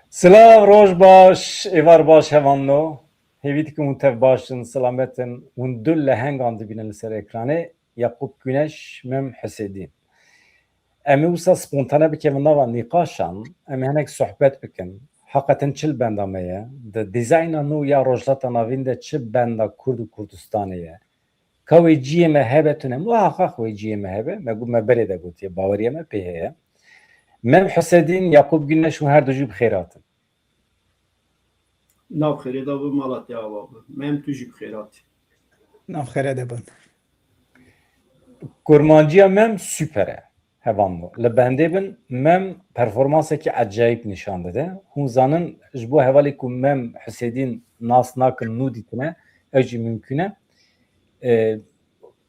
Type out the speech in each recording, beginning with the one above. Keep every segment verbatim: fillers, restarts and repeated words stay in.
Silav, roj baş, êvar baş hevanno. Hêvî dikim hûn tev baş in, silamet in. Hûn du lehengan dibînin li ser ekranê. Yaqûp Güneş, Mem Husêdîn. Em ê wisa spontane bikevin nava nîqaşan, em ê hinek sohbet bikin. Heqeten çi li benda me ye? Di dîzayna nû ya Rojhilata Navîn de çi benda Kurd û Kurdistanê ye? Ka wê ciyê me hebe tune? Muhaqaq wê ciyê me hebe. Me got, me berê de gotiye, baweriya me pê heye. Mem Husêdîn, Yaqûp Güneş, hûn her du jî bi xêr hatin. Nav xêrê de bi, mala te ava bi. Mem, tu jî bi xêr hatî. Nav xêrê de bin. Kurmanciya Mem super e. Hevan bû. Li bendê bin, Mem performansekî ecayîb nîşan dide. Hûn zanin, ji bo hevalê ku Mem Husêdîn nas nakin, nû dîtine, ew jî mimkûn e. E,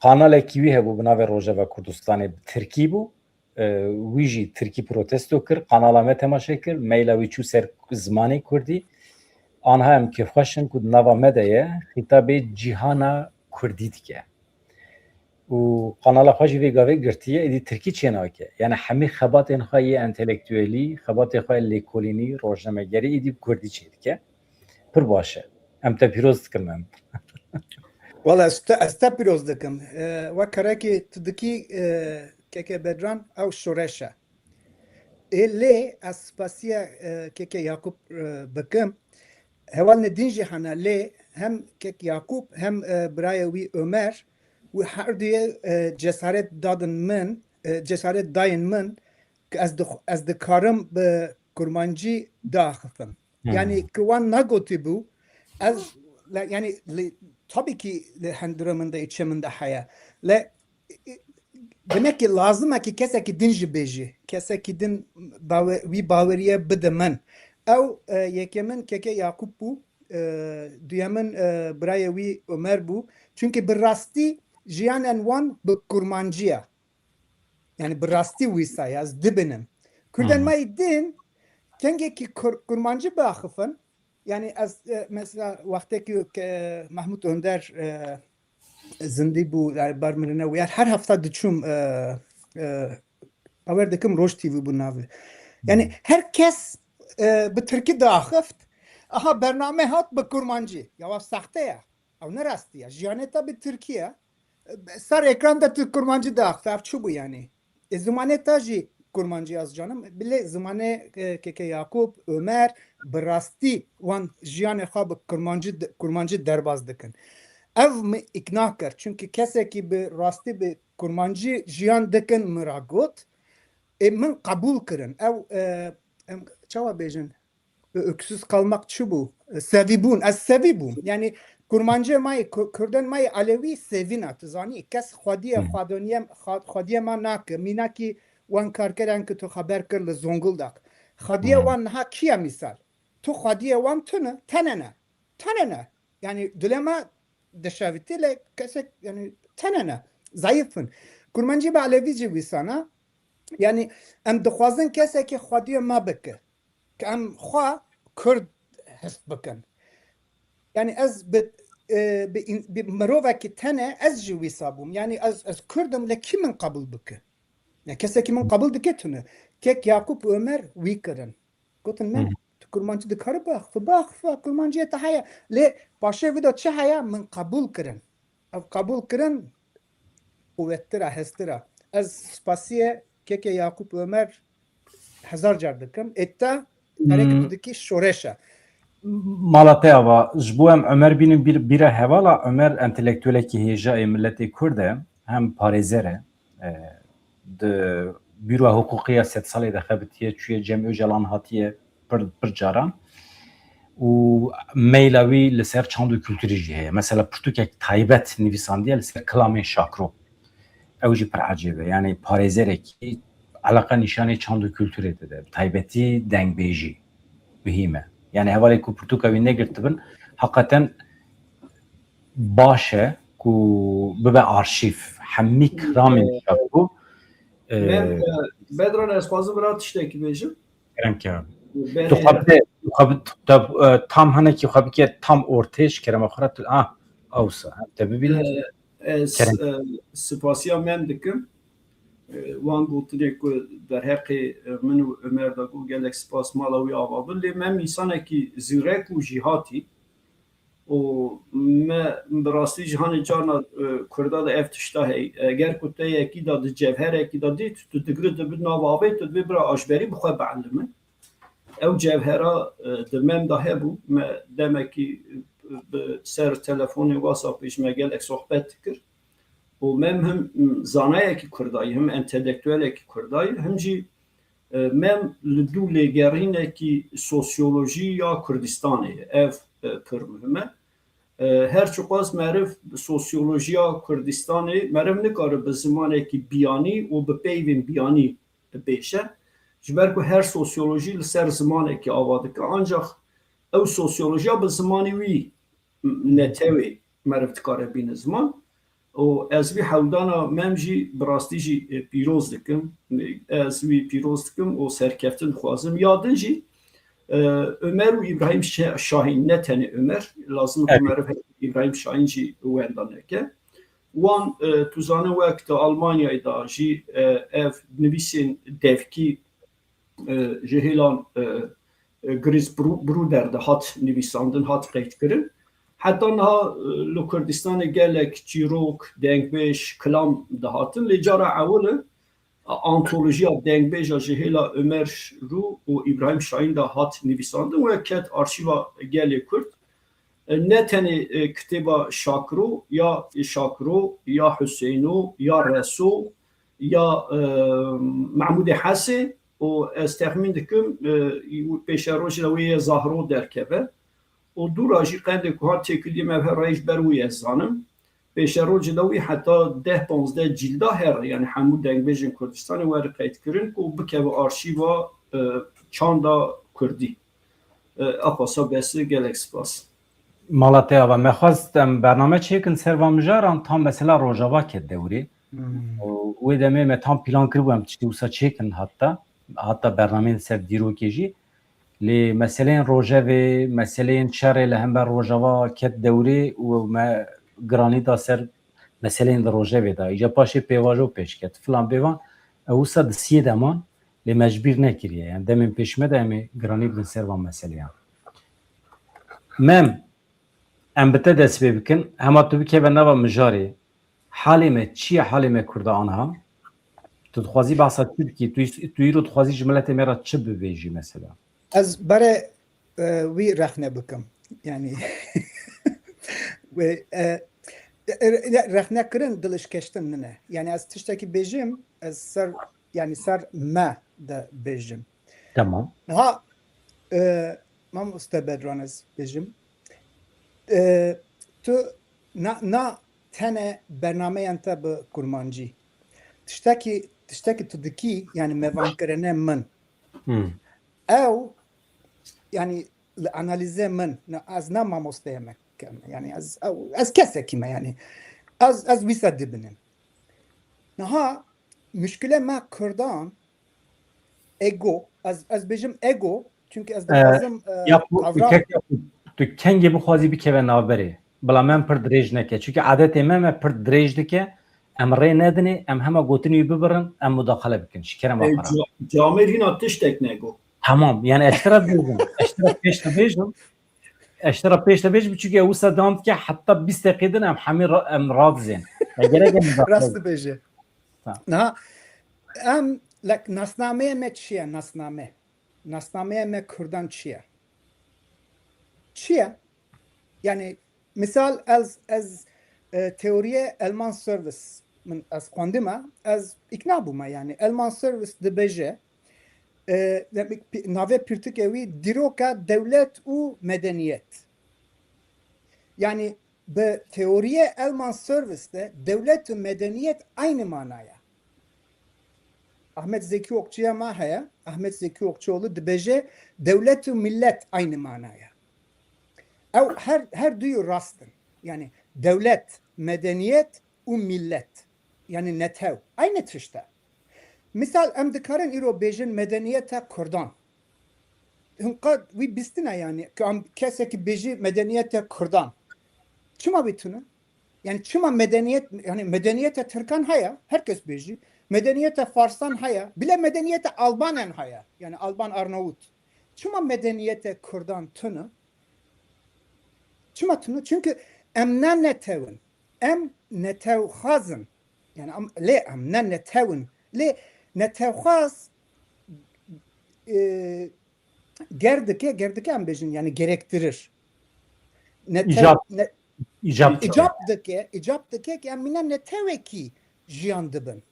kanalekî wî hebû bi navê Rojeva Kurdistanê, bi tirkî bû. E, wî jî tirkî protesto kir, kanala me temaşe kir, maila wî çû ser zimanê kurdî. Anha em kêfxweş in ku di nava me de ye, xîtabê cîhana kurdî dike. Û kanala xwe jî vê gavê girtiye, êdî tirkî çênake. Yani hemî xebatên xwe yê entelektuelî, xebatê xwe yê lêkolînî, rojnamegerî êdî bi kurdî çêdike. Pir baş e. Em te pîroz dikin, em. Wala ez te, ez te pîroz dikim. E, wek karekî tu dikî, e, keke Bedran, ew şoreş e. Ê lê ez spasiya, e, keke Yaqûp, e, bikim. Hevalne din jî hene lê hem kek Yaqûp hem, e, birayê wî Ömer, wî her duyê, e, cesaret dadin min, e, cesaret dayên min, ku ez dix-, ez dikarim bi kurmancî diaxifim. Hmm. Yani ku wan nagotîbû, ez, le, yani, li, tabii ki li hindira min de, içê min de heye. Le, e, e, demek ki lazim e ki kesekî din jî bêjî. Kesekî din bawe-, wî baweriye bide min. Ew, e, yekemin keke Yaqûp bû, e, duyemin, e, birayê wî Ömer bû. Çünkü bi rastî jiyanên wan bi kurmancî ye. Yani bi rastî wisa ye, ez dibinim. Kurdên Hı hı. me yê din kengekî kur-, kurmancî biaxifin. Yani ez, e, mesela wextekî ke Mahmut Önder, e, zindî bû, yani ber mirine û yani her hefta diçûm, e, e, bawer dikim Roj T V bû navê. Yani Hı. her kes, e, bi tirkî diaxift. Aha bername hat bi kurmancî. Ya wa saxte ye. Ew ne rastî ye. Jiyanê te bi tirkî ye. Ser ekran de tu kurmancî diaxifî, ev çi bû yani? E, zimanê te jî kurmancî ez canim. Bilê zimanê, e, keke Yaqûp, Ömer, bi rastî wan jiyanê xwe bi kurmancî de-, kurmancî derbas dikin. Ev min îkna kir. Çünkü kesekî bi rastî bi kurmancî jiyan dikin min ra got. E, min qebûl kirin. Ew, e, em çawa bêjin? Öksüz kalmak çi bû? E, sevî bûn. Ez sevî bûm. Yani kurmancê me yê, Ku-, Kurdên me yê Elewî sevî ne. Tu zanî, kes xwediyê, Hı. xwedoniyê, xwe-, xwediyê me nake. Mînakî wan karkeran ki tu xeber kir li Zonguldak. Xwediyê Hı. wan niha kî ye mîsal? Tu xwediyê wan tune, tenê ne. Tenê ne. Yani dilê me dişevitî le kesek, yani tenê ne. Zayıf in. Kurmancî bi Elewî jî wîsana. Yani em dixwazin kesekî xwediyê me bike. Ke em xwe Kurd his bikin. Yani ez bi, e, bi in-, bi mirovekî tenê ez jî wîsa bûm. Yani ez, ez Kurd im, le kî min qebûl bike? Ya kesekî min qebûl dike tune. Kek Yaqûp Ömer wî kirin. Gotin, Hı ne, hı. tu kurmancî dikarî biaxife, biaxife, kurmanciyê te heye. Lê paşê vî de çi heye, min qebûl kirin. Ev qebûl kirin, quwettir e, heztir e. Ez spasiyê keke Yaqûp Ömer hezar car dikim. Ê te, Hmm. Erê ki tu dikî şoreş e. Mala te ava, ji bo em Ömer bînin bîr, bîra hevala, Ömer entelektuelekî hêja ê miletê Kurd e, hem parêzer e. E, di Bîroya Hiqûqî ya Sedsalê de xebitiye, çûye Cem Ocalan hatiye pir, pir caran. Û meyla wî li ser çand û kulturî jî heye. Mesela pirtûkek taybet nivîsandiye li ser kilamên şakro. Ew jî pir ecêb e. Yani parêzerekî eleqa nîşanê çand û kulturê dide. Bi taybetî dengbêjî muhîm e. Yani hevalê ku pirtûka wî negirtibin, heqeten baş e ku bibe arşîv. Hemî kilamên Ee, şakro, e, Mem, e, Bedran, ez xwazim vira tiştekî bêjim. Kerem, kerem. Benê Tu xwe bide, tu xwe bi-, tu, e, tam hinekî xwe bike tam ortê ji kerema xwe re tu, ah, awsa, te bibîne. E, ez, Kerem. e, spasiya Mem dikim. e, wan gotinê ku derheqê, e, min û Ömer de got, gelek spas, mala wî ava bin. Lê me mîsanekî zîrek û jîhatî û me bi rastî jî hanê carna, e, Kurda de ev tişta heye. Eger ku te yekî de di cevherekî de dît, tu digri dibi nav avê, tu dibê bira aşberî bi xwe bielime. Ew cevhera, e, di Mem de hebû. Me demekî, e, bi ser telefonê WhatsAppê ji me gelek sohbet dikir. Û Mem him zanayekî Kurdayî, him entelektuelekî Kurdayî, him jî, e, Mem li dû lêgerînekî sosyolojî ya Kurdistanê ye. Ev, e, pir muhim e. E, her çiqas meriv sosyolojiya Kurdistanê, meriv nikare bi zimanekî biyanî û bi peyvên biyanî bêje. Ji ber ku her sosyolojî li ser zimanekî ava dike, ancax ew sosyolojiya bi zimanê wî, netewê meriv dikare bîne ziman. Û ez vî hewldana Mem jî bi rastî jî, e, pîroz dikim. Ez wî pîroz dikim û serkeftin dixwazim. Ya din jî, e, Ömer û Îbrahîm Şe-, Şahîn, ne tenê Ömer, lazim e ku meriv heye Îbrahîm Şahîn jî wenda neke. Wan, e, tu zanin wek di Almanyayê de jî, e, ev nivîsên devkî, e, ji hêlan, e, e, Gris Bru-, Bruder de hat nivîsandin, hat qeydkirin. Heta niha, e, li Kurdistanê gelek çîrok, dengbêj, kilam dihatin. Lê cara ewil e, antolojiya dengbêja ji hêla Ömer Rû û Îbrahîm Şahîn de hat nivîsandin, wek ket arşîva gelê Kurd. E, ne tenê, e, kitêba Şakiro, ya Şakiro, ya Huseyno, ya Reso, ya, e, Mehmûdê Hesê û ez texmîn dikim, e, pêşerojê de wê yê Zahro derkeve. Û dûra jî qendê ku hat têkiliyê me her rayî ji ber wî ez zanim. Pêşerojê de wî heta deh panzdeh cîlda here, yani hemû dengbêjên Kurdistanê were qeydkirin ku bikeve arşîva, e, çanda Kurdî. E, axwasa bes e, gelek spas. Mala te ava. Me xwest em bername çêkin ser van mijaran, tam mesela Rojava ket dewrê. Hmm. Û wê demê me tam plan kiribû em tiştê wisa çêkin hatta. Hatta bernameyên ser dîrokê jî. Lê meseleyên rojevê, meseleyên şerê li hember Rojava ket dewrê û me giranî da ser meseleyên di rojevê de. Îca paşê pêvajo pêş ket. Filan bêvan, ew wisa di siyê de man, lê me ji bîr nekiriye. Yani demên pêş me de em ê giranî bidin ser van meseleyan. Mem, em bi te dest pê bikin. Hema tu bikeve nava mijarê. Halê me çi ye, halê me Kurda aniha? Tu dixwazî behsa çi bikî? Tu, tu îro dixwazî ji miletê me re çi bibêjî mesela? Ez berê, e, wî rexne bikim. Yani, wê, e, e, e, rexne kirin dilişkeştin nine. Yani ez tiştekî bêjim, ez ser, yani ser me de bêjim. Tamam. Niha, e, mamoste Bedran ez bêjim. E, tu na, na tene bernameyên te bi kurmancî. Tiştekî, tiştekî tu dikî, yani mevankirine min. Hmm. Ew, yani li analîzê min, ne, ez ne mamosteyê me kem, yani ez, ew, ez kesekî me, yani ez, ez wîsa dibinim. Niha muşkile me Kurdan ego, ez, ez bêjim ego, çünkü ez Ee, dixwazim, e, ya ku, kavram- kek ya ku, tu kengê bixwazî bikeve navberê. Bila me pir dirêj neke. Çünkü adetê me, me pir dirêj dike. Em rê nedinê, em hema gotinî wî bibirin, em mudaxele bikin. Şikerem Ê, akara. Ca-, Camêr hîna tiştek nego. Tamam, yani ez tira bêjim. Ez tira pêş de bêjim. Ez tira pêş de bêjim, çünkü ew wisa dam dike, heta bîst deqê din em hemî ra-, em radizên. Ya gerek em mudaxele Rast bikin. Dibêje. Tamam. Niha em, lek, nasnameyê me çi ye? Nasname. Nasnameyê me Kurdan çi ye? Çi ye? Yani, misal, ez, ez, e, teoriyê Elman Service min ez xwendime, ez îkna bûme, yani. Elman Service dibêje, e, demek pi-, navê pirtûkê wî dîroka dewlet û medeniyet. Yani, bi teoriyê Elman Service de dewlet û medeniyet aynı manaya. Ahmet Zeki Okçu'ya ma heye. Ahmet Zeki Okçuoğlu dibêje, dewlet û millet aynı manaya. Ew her, her duyu rast in. Yani dewlet, medeniyet û millet. Yani netew. Aynı tişt e. Misal, em dikarin îro bêjin medeniyeta Kurdan. Hinqa wî bistine yani, ku em kesekî bêjî medeniyeta Kurdan. Çima wî tune? Yani çima medeniyet, yani medeniyeta Tirkan heye, herkes bêjî. Medeniyete Farsan heye. Bile medeniyete Albanen heye. Yani Alban Arnavut. Çima medeniyete Kurdan tune? Çima tune? Çünkü em ne netewin. Em netewxwazin. Yani em, lê em ne netewin. Lê netewxwaz, e, ger dike, ger dike em bêjin, yani gerektirir. Netew, Îcab. ne, Îcab. îcab dike, îcab dike ki em mîna netewekî jiyan dibin.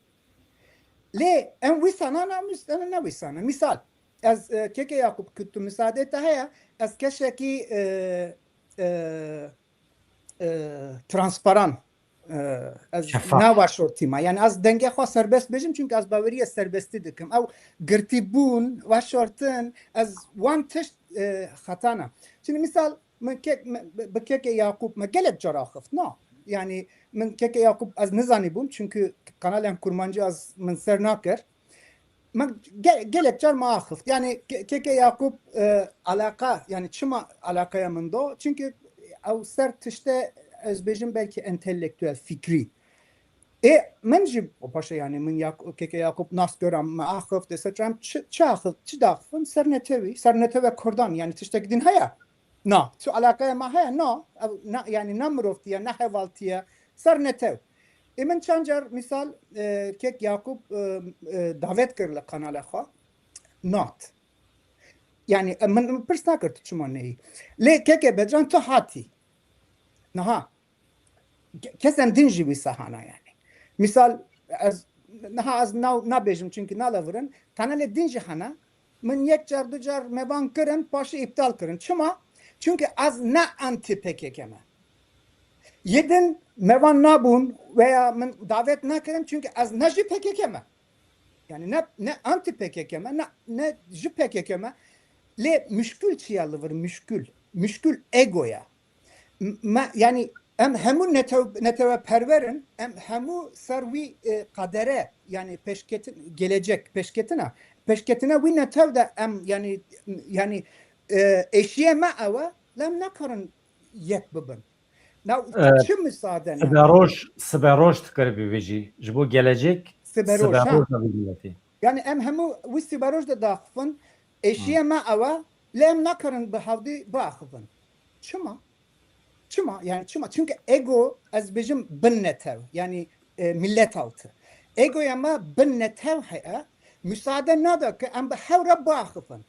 Lê em wîsana ne, ne wîsana. Misal, ez, e, keke Yakup, ku tu misadê te heye, ez keşekî, e, e, e, transparan, e, ez Şeffaf. Ne weşortî me. Yani ez dengê xwe serbest bêjim, çünkü ez baweriye serbestî dikim. Ew girtîbûn, weşortin, ez wan tişt, e, xetana. Şimdi misal, min kek, me, bi keke Yakup me gelek car axift, na. Yani min keke Yakup ez nizanî bûm, çünkü kanalên kurmancî ez min ser nakir. Me ge-, gelek car me axift. Yani ke-, keke Yakup, e, alaka, yani çima alakaya min do? Çünkü ew ser tişte ez bêjim belkî entelektüel, fikrî. E, min jî o paşa yani min Yak-, keke Yakup nas göra me axift, dese çem çi, çi axift, çi daxifin? Ser netewî, ser netewe Kurdan, yani tiştek din heye. Na, tu alakaya me heye? Na, ev, na, yani ne mirovtiye, ne hevaltiye, ser netew. E min çend car misal, e, kek Yakup, e, e, davet kir li kanala xwe. Not. Yani, e, min, min pirs nakir tu çima neyî. Lê keke Bedran tu hatî. Niha. Ke-, kesên din jî wî sahana yani. Misal, ez, niha ez nav nabêjim çünkü nalevirin. Kanalê din jî hene. Min yek car, du car me van kirin, paşê îptal kirin. Çima? Çünkü ez ne anti P K K me. Yê din me van nabûn veya min davet nakirin, çünkü ez ne ji P K K me. Yani ne, ne anti P K K me, ne, ne ji P K K me. Lê muşkul çi ya li vir? Muşkul. Muşkul ego ya. M-, me, yani em hemû netew-, neteweperwer in, em hemû ser wî, e, qadere, yani pêşketin, gelecek, pêşketina, pêşketina wî netew de em, yani, yani, e, êşiye me ew e, lê em nakarin yek bibin. Na, E, çi misade ne? Siberoj, siberoj dikir bi vê jî. Ji bo gelecek Siberoj, ha. siberoj da vî miletî. Yani em hemû wî siberoj de daxifin, êşiye me ew e, lê em nakarin bi hevdî biaxivin. Çima? Çima? Yani çima? Çünkü ego, ez bêjim bin netew, yani, e, millet altı. Egoya me bin netew heye, müsaade nada ki em bi hev re biaxifin.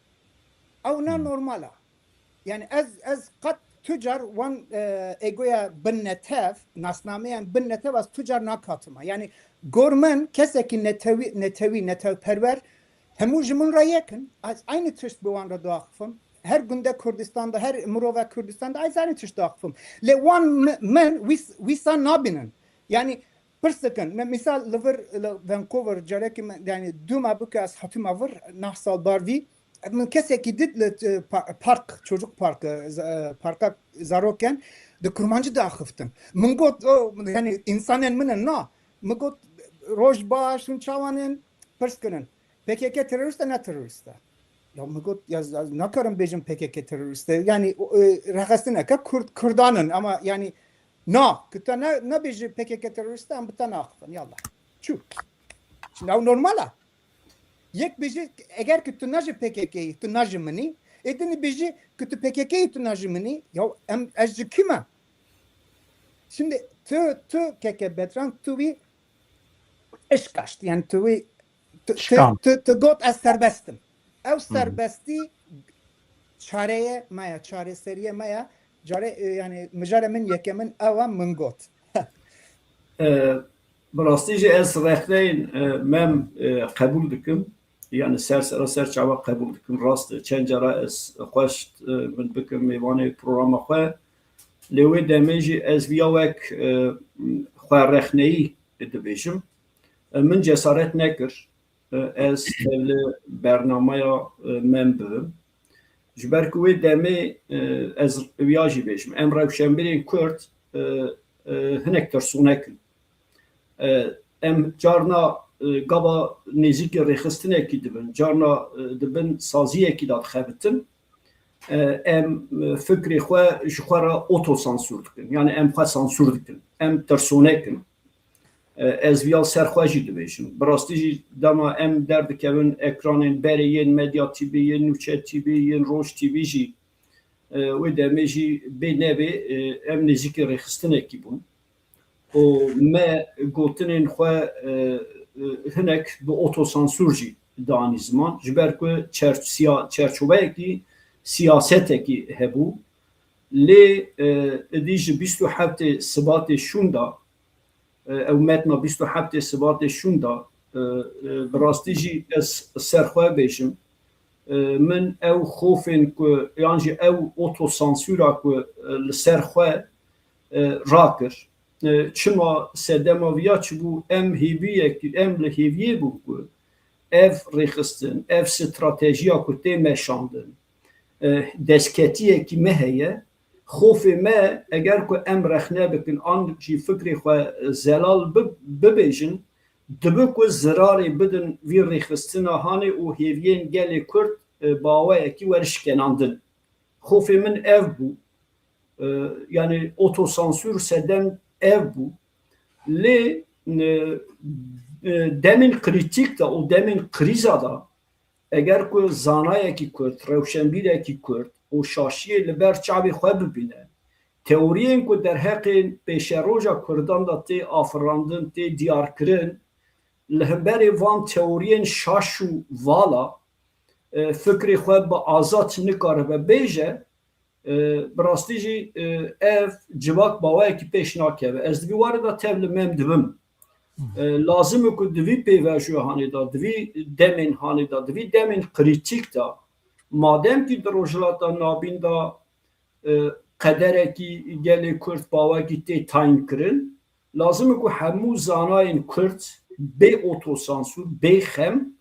Ew ne normal e. Yani ez, ez qet tu car wan, e, egoya bin netev, nasnameyan bin netev ez tu car nakatima. Yani gor min kesekî netewî, netewî, netewperwer hemû ji min re yek in. Ez aynı tişt bi wan re diaxifim. Her gundê Kurdistan de, her mirova Kurdistan de ez aynı tişt diaxifim. Lê wan mi-, min wîs-, wîsa nabînin. Yani pirs dikin. Me misal li vir, li Vancouver carekî me, yani dû me bike ez hatime vir, nah sal bar vî. Min kesekî dît li, e, pa-, park, çocuk parkı, z-, e, parka zaroken di kurmancî diaxiftin. Min got, o, yani insanên min in, na. Min got, roj baş, hûn çawan in? Pirs kirin. P K K terorîst e, ne terorîst e? Ya min got, ya, ya nakarim bêjim P K K terorîst e. Yani, o, e, rexistineke Kurd, Kurdan in, ama yani, na, ki te ne, nebêjî P K K terorîst e, em bi te naxifin, yallah. Çû. Şimdi ew normal e. Yek bêjî, eger ki tu ne ji P K K yî, tu ne ji min î, ê din bêjî ki tu P K K yî, tu ne ji min î, ya em, ez ji kî me? Şimdi tu, tu keke Bedran, tu wî iş kaşt, yani tu wî, tu, tu, Şikand. tu, tu got ez serbest im. Ew Hı hı. serbestî çareye me ya, çareseriyê me ya. Care, e, yani mijara min yekemin ew e, min got. E, bi rastî jî ez rexneyên, e, Mem, e, qebûl dikim. Yani ser sera ser çava qebûl dikim. Rast e. Çend cara ez xweşt, e, min bikim mêvanê programa xwe. Lê wê demê jî ez viya wek, e, xwe rexneyî dibêjim. E, min cesaret nekir, e, ez tevli bernameya, e, Mem bibim. Ji ber ku wê demê, e, ez viya jî bêjim. Em rewşenbîrên Kurd, e, e, hinek tirsûnek in. E, em carna, e, gava nêzîkî rêxistinekî dibin, carna, e, dibin saziyekî de dixebitin. E, em, e, fikrê xwe ji xwe re otosansûr dikin. Yani em xwe sansûr dikin. Em tirsûnek in. E, ez viya ser xwe jî dibêjim. Bi rastî jî dema em derdikevin ekranên berê yên Medya T V, yên Nûçe T V, yên Roj T V jî, e, wê demê jî bê nebê, e, em nêzîkî rêxistinekî bûn. Û me gotinên xwe, e, e, hinek bi otosansûr jî danî ziman. Ji ber ku çer-, siya-, çerçoveyekî siyasetekî hebû. Lê, e, êdî ji bîst û heftê Sibatê şûnda, e, ew metna bîst û heftê Sibatê şûnda, e, e, bi rastî jî ez ser xwe bêjim. E, min ew xofên ku, yan jî ew otosansûra ku, e, li ser xwe, e, rakir. E, çima sedema viya çi bû? Em hêviyekî, em li hêviyê bûn ku ev rêxistin, ev stratejiya ku tê meşandin, e, destketiyekî me heye. Xofê me, eger ku em rexne bikin, an jî fikrê xwe zelal bi-, bibêjin, dibe ku zirarê bidin vî rêxistina hanê û hêviyên gelê Kurd, e, bi awayekî were şikenandin. Xofê min ev bû. E, yanî otosansûr sedem ev bû. Lê, e, e, demên krîtîk de û demên krîza de eger ku zanayekî Kurd, rewşenbîrekî Kurd û şaşiyê li ber çavê xwe bibîne, teoriyên ku derheqê pêşeroja Kurdan de tê afirandin, tê diyarkirin, li hemberê van teoriyên şaş û vala, e, fikrê xwe bi azad nikaribe bêje, e, bi rastî jî, e, ev civak bawayekî pêş nakeve. Ez di vî warê de tev li mem dibim. E, lazim e ku di vî pêvajoya hanê de, di vî demên hanê de, di vî demên krîtîk de, madem kî di Rojhilata Navîn de, e, qederekî gelê Kurd bawekî tê tayîn kirin, lazim e ku hemû zanayên Kurd bê otosansûr, bê xem,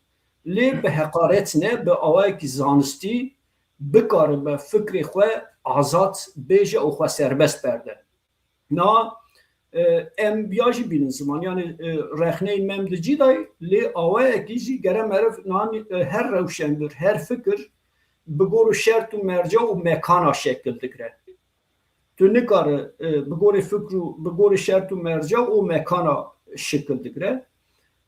lê bi heqaret ne, bi awayekî zanistî bikaribe fikrê xwe azad bêje û xwe serbest berde. Na, e, em viya jî bînin ziman. Yanî, e, rexneyên me em di cî de, lê awayekî jî gere meriv nan, e, her rewşenbir, her fikir bi gor û şert û merca û mekana şekil digre. Tu nikare, e, bi gorê fikr û bi gorê şert û merca û mekana şekil digre.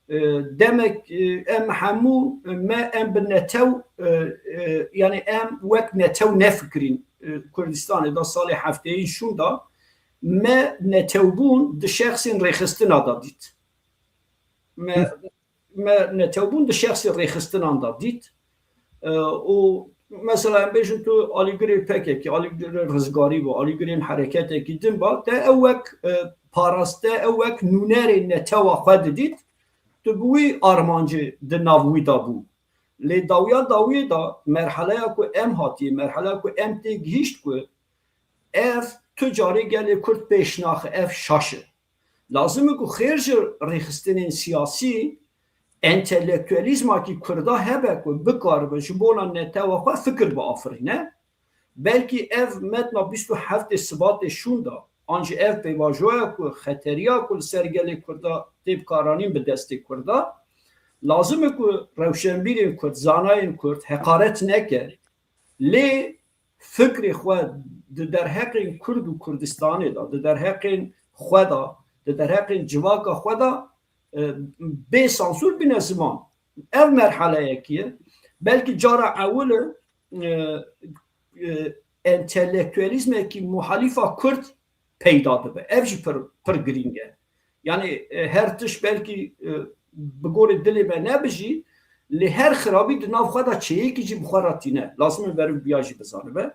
E, demek, e, em hemû, e, me, em bi netew, e, e, yanî em wek netew nefikirîn, e, Kurdistanê de salê hefteyî şûnda me netewbûn di şexsên rêxistina de dît. Me, me netewbûn di şexsên rêxistinan de dît. E, û mesela em bêjin tu alîgirê P K K, alîgirê rizgarî bû, alîgirên hereketekî din ba, te ew wek, e, parast, te ew wek nûnerê netewa xwe didît, tu bi wî armancê di nav wî de bû. Lê dawiya dawiyê de merheleya ku em hatiye, merheleya ku em tê gihîşt ku ev tu carê gelê Kurd pêş naxe, ev şaş e. Lazim e ku xêr ji rêxistinên siyasî, entelektuelîzmakî Kurda hebe ku bikaribe ji bona netewa xwe fikir biafirîne. Belkî ev metna bîst û heftê Sibatê şûnda, an jî ev pêvajoya ku xeteriya ku li ser gelê Kurda tê bikaranîn bi destê Kurda, lazim e ku rewşenbîrên Kurd, zanayên Kurd heqaret neke, lê fikrê xwe di derheqên Kurd û Kurdistanê de, di derheqên xwe de, di derheqên civaka xwe de, e, bê sansûr bîne ziman. Ev merheleyekî ye. Belkî cara ewil e, e, e, entelektuelîzmekî muhalîfa Kurd peyda dibe. Ev jî pir, pir girîng e. Yanî, e, her tişt belkî, e, bi gorê dilê me nebe jî, lê her xirabî di nav xwe de çêyekî jî bi xwe re tîne. Lazim e meriv biya jî bizanibe.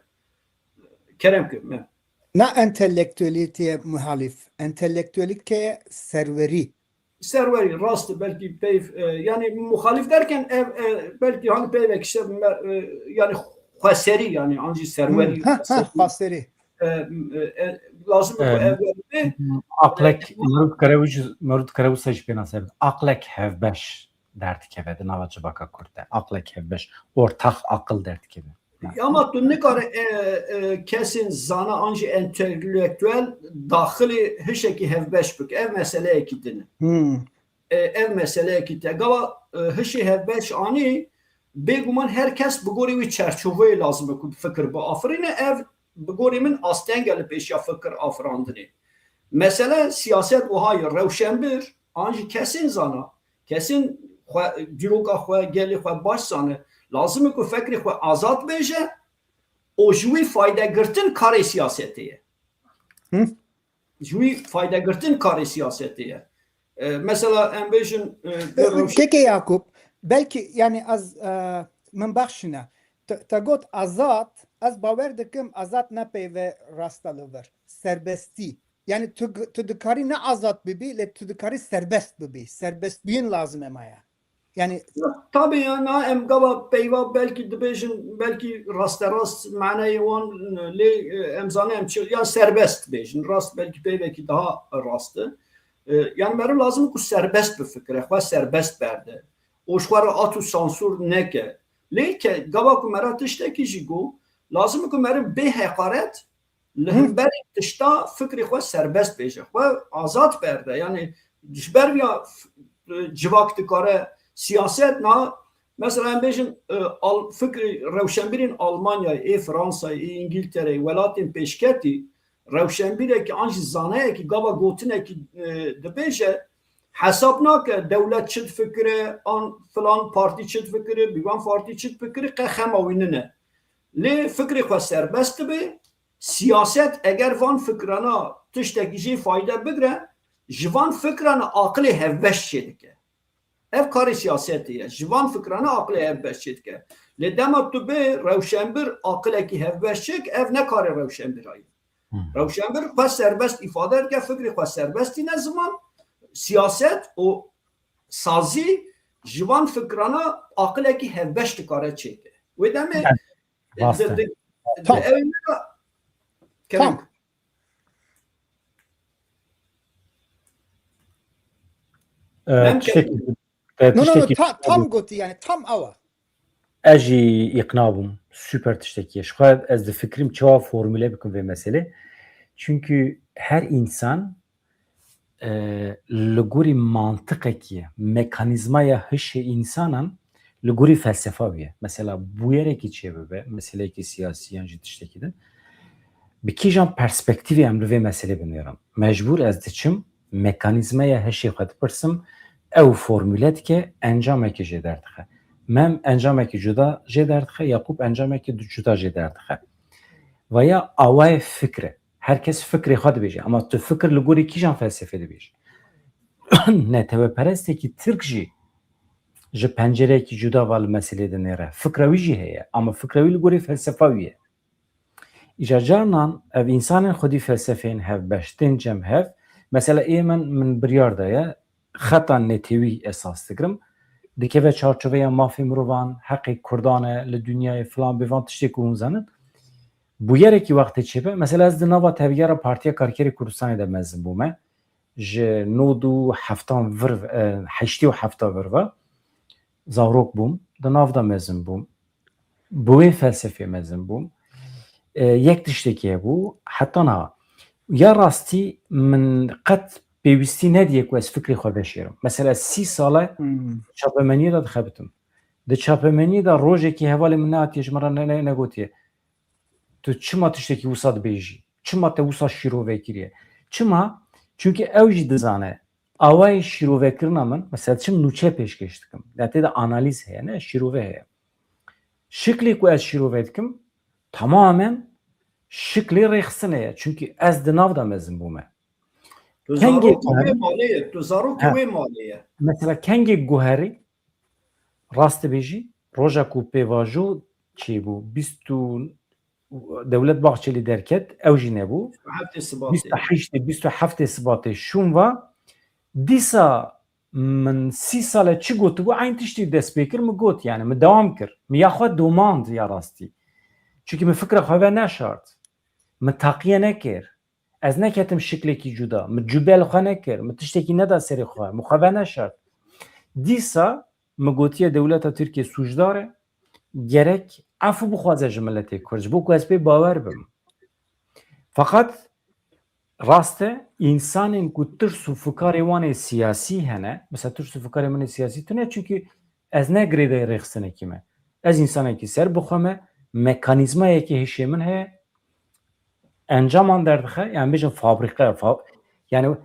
Kerem ke, me. Na entelektuelîtê muhalîf, entelektuelîtê serwerî. Serwerî, rast e, belkî peyv, e, yanî muhalîf derken ev, e, belkî hani peyvek işte me, e, yanî xweserî, yanî an jî serwerî, Hmm, ha, ha, xweserî. Xweserî. E, e, e, lazim e ku Evet. ev were be. Aqlek, E, Mevlûd Kerewî, Mevlûd Kerewî se jî pênase bin. Aqlek hevbeş derdikeve di nava civaka Kurd de. Aqlek hevbeş, ortax aqil derdikeve. Ya ama tu nikare, e, e, kesên zana an jî entelektuel daxilê hişekî hevbeş bike. Ev meseleyekî din e. Hmm. E, ev meseleyekî te. Gava, e, hişê hevbeş anî, bêguman her kes bi gorî wî çerçoveyê lazim e ku fikir biafirîne. Ev bi gorî min asteng e li pêşiya fikir afirandinê. Mesele siyaset wiha ye, rewşenbir, an jî kesên zana, kesên xwe, dîroka xwe, gelê xwe baş zane, lazim e ku fikrê xwe azad bêje û ji wî fayde girtin karê siyasetê ye. Hı. Ji wî fayde girtin karê siyasetê ye. E, mesela em bêjin, e, Keke Yakup, belkî yani ez, e, min bexşîne. Te, te got azad, ez bawer dikim azad ne peyve rast e li vir. Serbestî. Yani tu, tu dikarî ne azad bibî, lê tu dikarî serbest bibî. Serbestbûyîn lazim e maya. Yani Tabii ya, na em gava peyva belkî dibêjin, belkî rasterast manayê wan, lê, e, em zanin em çi, ya serbest bêjin. Rast belkî peyvekî daha rast e. E, yani meriv lazim ku serbest bifikire, xwe serbest berde. Û ji xwe re at û sansûr neke. Lê ke gava ku mera tiştekî jî got, lazim ku meriv bê heqaret li Hı. hemberî tişta fikrê xwe serbest bêje. Xwe azad berde. Yani ji ber ya f-, civak dikare siyaset na, mesela em bêjin, e, al-, fikrê rewşenbîrên Almanyayê, ê Fransayê, ê Îngiltereyê, welatên pêşketî, rewşenbîrekî an jî zaneyekî gava gotinekî, e, dibêje, hesab nake dewlet çi difikire, an filan partî çi difikire, bîvan partî çi difikire, qe xema wî nine. Lê fikrê xwe serbest dibe, siyaset eger van fikrana tiştekî jê fayde bigre, ji van fikrana aqilê hevbeş çêdike. Ev karê siyasetê ye. Ji van fikrana aqilê hevbeş çêdike. Lê dema tu bê rewşenbir aqilekî hevbeş çêk, ev ne karê rewşenbira ye. Hmm. Rewşenbir xwe serbest îfade dike, fikrê xwe serbest tîne ziman, siyaset û sazî ji van fikrana aqilekî hevbeş dikare çêke. Wê demê Yani, di, rast e. di, di Tam. ew ne Tam. Ee, Em tiştekî, ke- e, No, no, no, tiştekî ta-, tam gotî yani, tam ew e. Ez jî îqna bûm. Super tiştekî ye. Ji xwe ez difikirim çawa formule bikim vê meselê. Çünkü her insan, e, li gorî mantiqekî ye. Mekanîzmaya hişê insanan li gorî felsefa wî ye. Mesela bûyerekî çêbibe, meseleyekî siyasî yan jî tiştekî din. Bi kîjan perspektîvê em li vê meselê binêrin? Mecbûr ez diçim, mekanîzmaya hişê xwe dipirsim, ew formule dike, encamekî jê derdixe. Mem encamekî cuda jê derdixe, Yakup encamekî du-, cuda jê derdixe. Vaya awayê fikr e. Her kes fikrê xwe dibêje. Ama tu fikir li gorî kîjan felsefê dibêje? Neteweperestekî Tirk jî ji pencereyekî cuda va li meselê dinêre. Fikra wî jî heye. Ama fikra wî li gorî felsefa wî ye. Îca carnan ev însanên xwedî felsefeyên hevbeş tên cem hev. Mesela ê min, min biryar daye, xeta netewî esas digirim. Dikeve çarçoveya mafê mirovan, heqê Kurdan e li dinyayê filan bêvan tiştê ku hûn zanin. Bûyerekî wextê çêbe, mesela ez di nava tevgera Partiya Karkerê Kurdistanê de mezin bûme. Ji nod û heftan vir, e, heştê û hefta vir ve zarok bûm, di nav de mezin bûm. Bi wê felsefê mezin bûm. E, yek tiştekî hebû, heta niha. Ya rastî min qet pêwîstî nediye ku ez fikrê xwe veşêrim. Mesela sî sal e Hmm. çapemeniyê de dixebitim. Di çapemeniyê de rojekî hevalê min nehatiye ji min re ne, ne, negotiye. Tu çima tiştekî wisa dibêjî? Çima te wisa şîrove kiriye? Çima? Çunke ew jî dizane, awayê şîrovekirina min, mesela çim nûçe pêşkêş dikim. Ya tê de analîz heye, ne? Şîrove heye. Şiklê ku ez şîrove dikim, tamamen şiklê rêxistinê ye. Çunke ez di nav de mezin bûme. Tu Kengê zarokî wê malê ye, tu zarokî Ha. wê malê ye. Mesela kengê guherî, rast dibêjî, roja ku pêvajo çêbû, bîst û, Dewlet Bahçelî derket, ew jî nebû. Heftê Sibatê. Bîst û heştê, bîst û heftê Sibatê şûn va, dîsa min sî sal e çi gotibû, eyn tiştî dest pê kir, min got, yani, min dewam kir. Min ya xwe domand ya rastî. Çunke min fikra xwe ve neşart. Min taqiye nekir. Ez neketim şiklekî cuda. Min cube li xwe nekir. Min tiştekî neda serê xwe. Min xwe veneşart. Dîsa min gotiye dewleta Tirkiye sûcdar e. Gerek efû bixwaze ji miletê Kurd. Ji bo ku ez pê bawer bim. Feqet rast e, însanên ku tirs û fikarê wan ê siyasî hene, mesela tirs û fikarê min ê siyasî tune, çunku ez ne girêdayê rêxistinekî me. Ez însanekî serbixwe me, mekanîzmayekî hişê min heye, encaman derdixe, yani bêjin fabrîqe, fa-, yani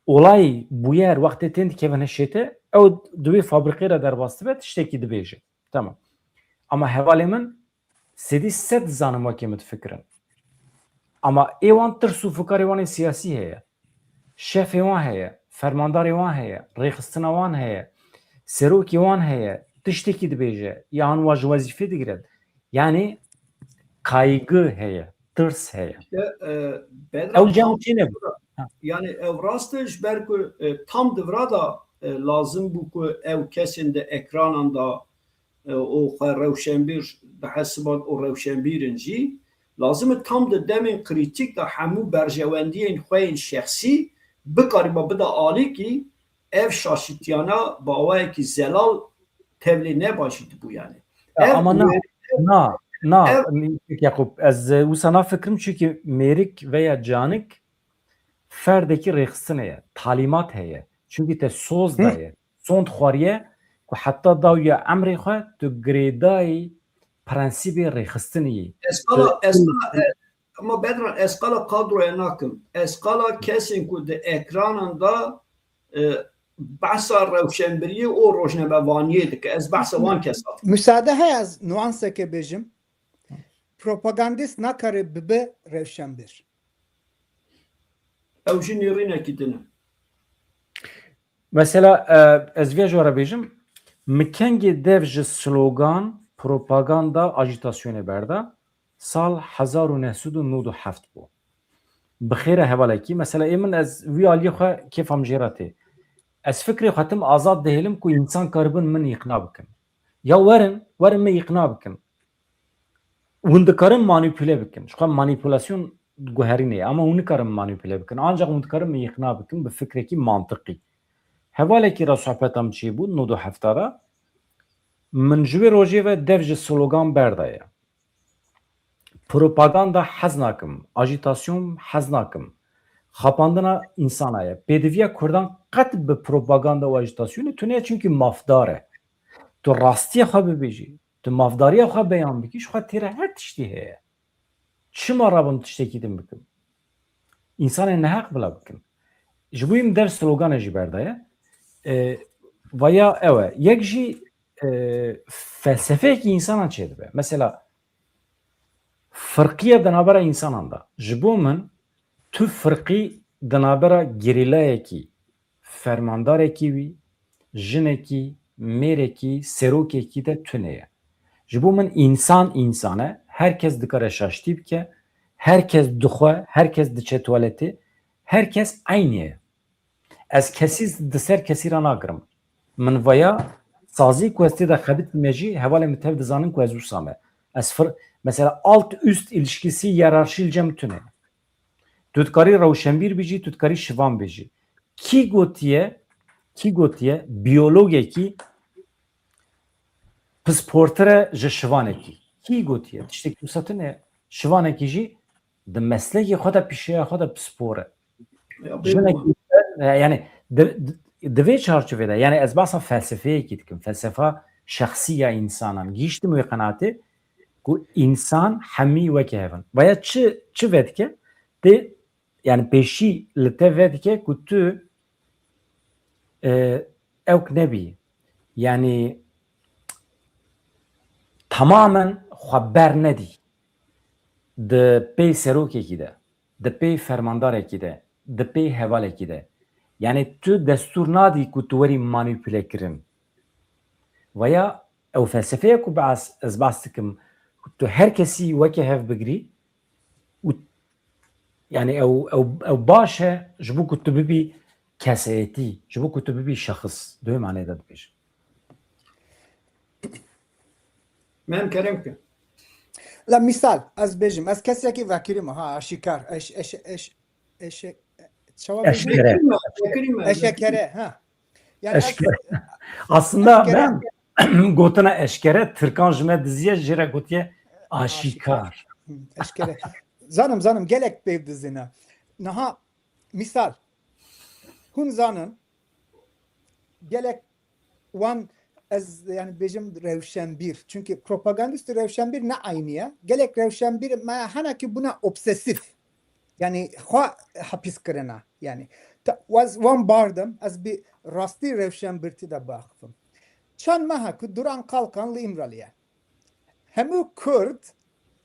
olay, bûyer, wextê tên dikevin hişê te, ew di wê fabrîqê re derbas dibe, tiştekî dibêje. Tamam. Ama hevalê min, sedî sed dizanim wekî min difikirin. Ama ê wan tirs û fikarê wan ên siyasî heye. Şefê wan heye, fermandarê wan heye, rêxistina wan heye, serokê wan heye, tiştekî dibêje, yan wa ji wezîfê digire. Yanî kaygı heye, tirs heye. İşte, e, Ew cem çê nebû. Yani ev rast e, ji ber ku, e, tam di vira da, e, lazim bû ku ew kesên di ekranan da, e, û xwe rewşenbîr dihesiban û rewşenbîr in jî, lazim e tam di demên krîtîk de hemû berjewendiyên xwe yên şexsî bikarîba bida alîkî, ev şaşîtiyana bi awayekî zelal tevlê neba jî dibû yani. Ya, ama na, na, na, Yaqûb, ez, e, wisa nafikirim, çunkî mêrik veya canik ferdekî rêxistinê ye, talîmat heye. Çunkî te soz daye, sond xwariye ku heta dawiya emrê xwe tu girêdayî prensîbê rêxistinê yî. Ez qala, ez qala, e, ama Bedran, ez qala kadroya nakim. Ez qala kesên ku di ekranan da, e, behsa rewşenbiriyê û rojnamevaniyê dike. Ez behsa wan kesa dikim. Müsaade heye ez nuanseke bêjim. Propagandîst nakare bibe rewşenbîr. Ew jî nêrînekî din e. Mesela, e, ez vê jora bêjim, min kengê dev ji slogan, propaganda, ajîtasyonê berda, sal hezar û neh sed û nod û heft bû. Bi xêr e hevalekî, mesela ê min, ez wî aliyê xwe kêfa min jê re tê. Ez fikrê xwe tim azad dihêlim ku însan karibin min îqna bikin. Ya werin, werin min îqna bikin. Hûn dikarin manîpule bikin. Ji xwe manîpulasyon guherînê ye, ama hûn nikarin manîpule bikin. Ancaq hûn dikarin min îqna bikin bi fikrekî mantiqî. Hevalekî re sohbeta min çêbû, nod û heft de. Min ji wê rojê ve dev ji slogan berdaye. Propaganda hez nakim, ajîtasyon hez nakim. Xapandina însana ye. Pêdiviya Kurdan qet bi propaganda û ajîtasyonê tune ye, çunkî mafdar e. Tu rastiya xwe bibêjî, tu mafdariya xwe beyan bikî, ji xwe têre her tiştî heye. Çima rabim tiştekî din bikim? Însanên neheq bila bikin. Ji bo wî min dev slogane jî berdaye. E, vaya ew e. Yek jî, e, felsefeyekî însanan çêdibe. Mesela, firqiye di navbera însanan de. Ji bo min tu firqî di navbera gerîlayekî, fermandarekî wî, jinekî, mêrekî, serokekî de tune ye. Ji bo min însan însan e, her kes dikare şaştî bike, her kes dixwe, her kes diçe tuwaletê, her kes eynî ye. Ez kesî di ser kesî re nagirim. Min vaya sazî ku ez tê de xebitîme jî, hevalên min tev dizanin ku ez wisa me. Ez fir-, mesela alt üst ilişkisi, hiyerarşî li cem tune. Tu dikarî rewşenbîr bijî, tu dikarî şivan bijî. Kî gotiye, kî gotiye biyologekî pisportir e ji şivanekî? Kî gotiye? Tiştekî wisa tune. Şivanekî jî di meslekê xwe de, pîşeya xwe de pispor e. Jinekî, e, yani di, di, di vê çarçovê de, yani ez behsa felsefeyekî dikim, felsefa şexsî ya însanan. Gihîştim wê qenaatê ku însan hemî weke hev in. Vaya çi, çi vedike? Tê, yani pêşî li te vedike ku tu, e, ewk nebî. Yani tamamen xwe bernedî di pey serokekî de, di pey fermandarekî de, di pey hevalekî de. Yani tu destûr nadî ku tu werî manîpule kirin. Vaya ew felsefeya ku behs, ez behs dikim, tu her kesî weke hev bigirî û yani ew, ew, ew baş e ji bo ku tu bibî kesayetî, ji bo ku tu bibî şexis. Di wê manê de dibêjim. Mem kerem ke. La misal, ez bêjim, ez kesekî vekirî me, ha, aşîkar, eş, eş, eş, eş, çawa bêjim? Eşkere. Vekirî me. Eşekere, ha. Yani ez- Eşkere. Aslında Eşkere. Ben gotina eşkere, Tirkan ji me diziye, jê re gotiye aşîkar. Hı, eşkere. Zanim, zanim, gelek pêv dizine. Niha, misal, hûn zanin, gelek wan, ez yani bêjim rewşenbîr. Çünkü propagandîst û rewşenbîr ne aynî ye. Gelek rewşenbîr me hene ki buna obsesif. Yani xwe hapis kirine. Yani Ta-, ez wan bardim, ez bi rastî rewşenbirtî de biaxifim. Çend meha ku Duran Kalkan li Îmralî ye. Hemû Kurd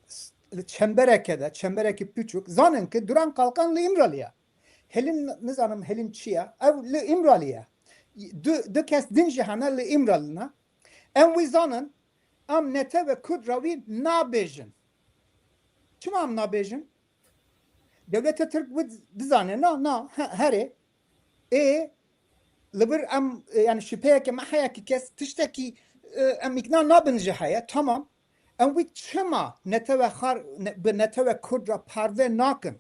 s-, li çembereke de, çemberekî piçûk, zanin ku Duran Kalkan li Îmralî ye. Helîm, nizanim Helîm çi ye? Ew li Îmralî ye. Du, du kes din jî hene li Îmralî ne. Em wî zanin, em netewe Kurd re wî nabêjin. Çima em nabêjin? Dewleta Tirk wî dizane, na, na, he-, herê. Ê, li vir em, e, yani şüpheyeke me heye ki kes tiştekî, e, em îkna nabin ji heye, tamam. Em wî çima netewe xar-, ne-, bi netewe Kurd re parve nakin?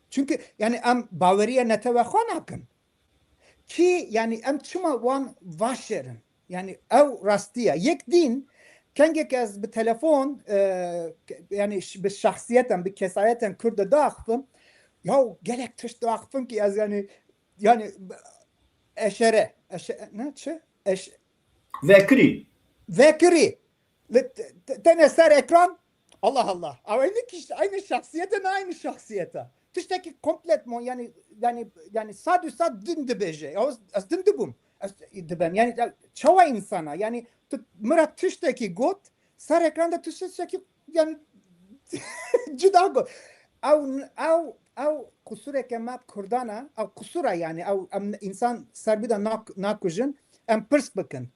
Çünkü yani em baweriye netewe xwe nakin. Kî, yani em çima wan vaşerin? Yani ew rastî ye. Yek din, kengek ez bi telefon, e, ke-, yani ş-, bi şahsiyeten, bi kesayeten Kurd de diaxifim. Ya gelek tişt diaxifim ki ez yani, yani eşere, eşe-, ne çi? Eş- Vekirî. Vekirî. Li te-, te-, tenê ser ekran. Allah Allah. Ama aynı kişi, aynı şahsiyete, ne aynı şahsiyete. Tiştekî kompletman, yani, yani, yani sad û sad din dibêje. Ya ez, ez din dibûm. Ez dibem. Yani ya, çawa insana? Yani tu mira tiştekî got, ser ekranda tu tiştekî, yani cida got. Ew, ew, ew qusureke me Kurdan e, ew qusura yani, ew em insan ser bî de nak-, nakujin, em pirs bikin.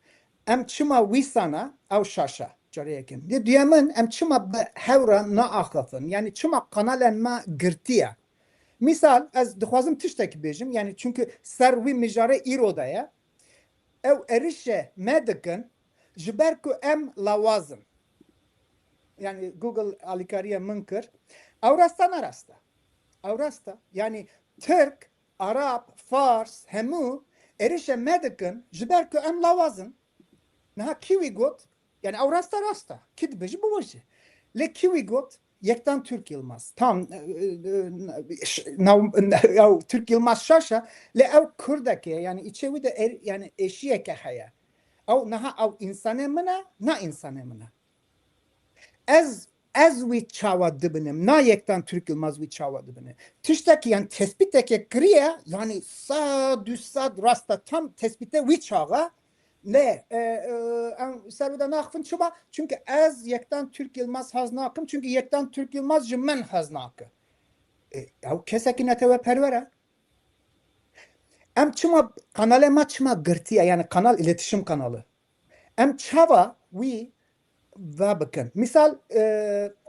Em çima wîsana ew şaşa? Carê yekem. Dê duyemin, em çima bi hev re naaxifin? Yani çima kanalên me girtiye? Misal, ez dixwazim tiştekî bêjim, yani çünkü ser wî mijarê îro de ye. Ew êrişe me dikin, ji ber ku em lawaz in. Yani Google alîkariya min kir. Ew rasta ne rasta? Ew rasta. Yani Tirk, Arab, Fars, hemû êrişe me dikin, ji ber ku em lawaz in. Niha kî wî got? Yani ew rasta rasta. Kî dibêje biwaje. Lê kî wî got? Yektan Türk Yılmaz. Tam, e, e, e, ş-, nav-, ew Türk Yılmaz şaşa, lê ew Kurdeke, yani içê wî de er-, yani eşiyeke heye. Ew niha ew insanê min e, na insanê min e. Ez, ez wî çawa dibinim, na Yektan Türk Yılmaz wî çawa dibine. Tiştekî yani tespîteke kiriye, yani sad û sad rasta tam tespîte wî çaxa, ne, e, e, em ser wî de naxifin çima? Çünkü ez Yektan Türk Yılmaz hez nakim, çünkü Yektan Türk Yılmaz ji min hez nake. E, ew kesekî neteweperwer e. Em çima, kanalê me çima girtiye, yani kanal, iletişim kanalı. Em çawa wî ve bikin? Misal, e,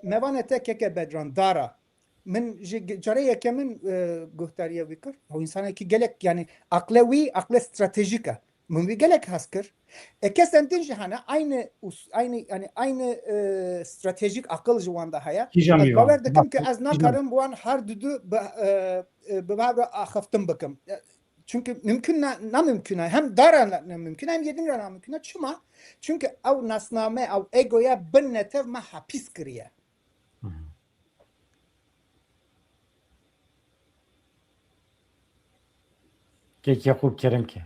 mevanê te keke Bedran, Dara. Min ji ge-, carê yekemin, e, guhdariyê wî kir. Ew insanekî gelek, yani aqle wî, aqle stratejîk e. Min wî gelek hez kir. E, kesên din jî hene, aynı us-, aynı, yani aynı, e, stratejîk aqil ji wan de heye. Kîjan Ez wî bawer wan? Dikim ki ez nakarim wan her dudu bi, e, e, bi hev re axiftin bikim. E, çünkü mümkün ne, ne mümkün e. Hem Dara ne, ne mümkün, hem Yedin re ne mümkün e. Çima? Çünkü ew nasname, ew egoya bin netev me hapis kiriye. Kek Yaqûb, kerem ke.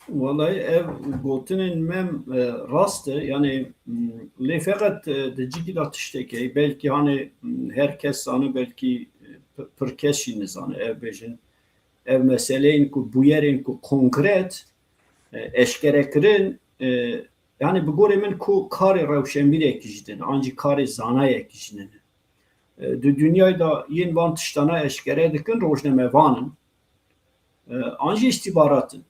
Welay ev gotinên me, e, rast e. Yani, m, lê feqet, e, di cîkî de tiştek heye. Belkî hani, m, her kes zane, belkî, e, pi-, pir kes jî nizane. Ev bêjin, ev meseleyên ku bûyerên ku konkret, e, eşkere kirin, e, yani bi gorê min ku karê rewşenbîrekî jî din, an jî karê zanayekî jî din. E, di dinyayê de yên van tiştana eşkere dikin rojnamevan in. E, an jî îstîbarat in.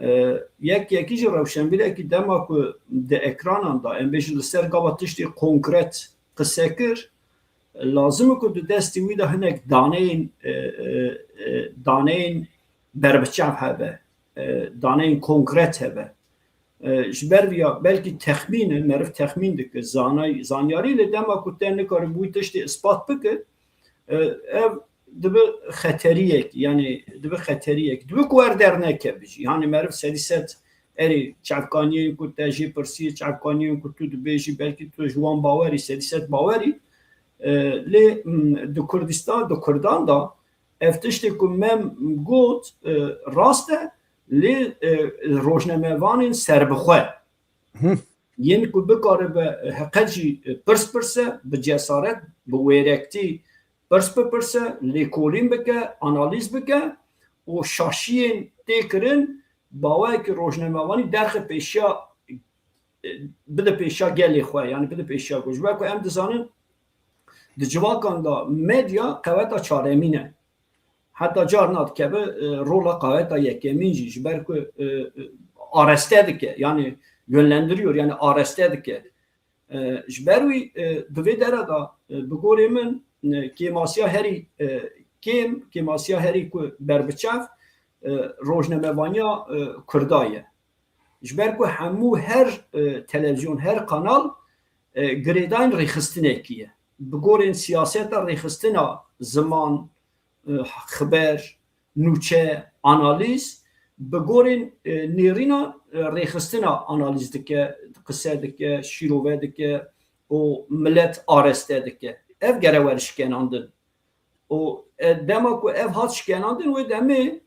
E, yek yekî jî rewşenbîrekî dema ku di ekranan de, em bêjin li ser gava tiştê konkret qise kir, lazim e ku di destê wî de hinek daneyên, e, e, e, daneyên berbiçav hebe, e, daneyên konkret hebe. E, ji ber vî ya belkî texmîn e, meriv texmîn dike, zanay-, zanyarî, lê dema ku te nikare bi wî tiştê ispat bike, e, ev dibe xeteriyek, yani dibe xeteriyek. Dibe ku wer dernekeve jî. Yani meriv sedî sed erê çavkaniyên ku te jê pirsî, çavkaniyên ku tu dibêjî, belkî tu ji wan bawerî, sedî sed bawerî. E, lê, m, di Kurdistan, di Kurdan da ev tiştê ku me got, e, rast e, lê, e, rojnamevanên serbixwe, yên ku bikaribe heqet jî, e, pirs pirs e, bi cesaret, bi wêrektî Pirs bipirse, lêkolîn bike, analîz bike û şaşiyên tê kirin, bi awayekî rojnamevanî derxe pêşiya, e, bide pêşiya gelê xwe, yanî bide pêşiya ku, ji ber ku em dizanin di civakan de medya qeweta çaremîn e. Heta carna dikeve, e, rola qeweta yekemîn jî, ji ber ku, e, e, areste dike, yanî yönlendiriyor, yanî areste dike. E, ji ber wî, e, di vê dere de, e, bi gorê min, e, kêmasiya herî, e, kêm, kêmasiya herî ku berbiçav, e, rojnamevaniya, e, Kurda ye. Ji ber ku hemû her, e, televizyon, her kanal, e, girêdayên rêxistinekî ye. Bi gorên siyaseta rêxistina ziman, e, xiber, nûçe, analîz, bi gorên, e, nêrîna, e, rêxistina analîz dike, qise dike, şîrove dike û milet areste dike. Ev gere were şikenandin. Û, e, dema ku ev hat şikenandin, wê demê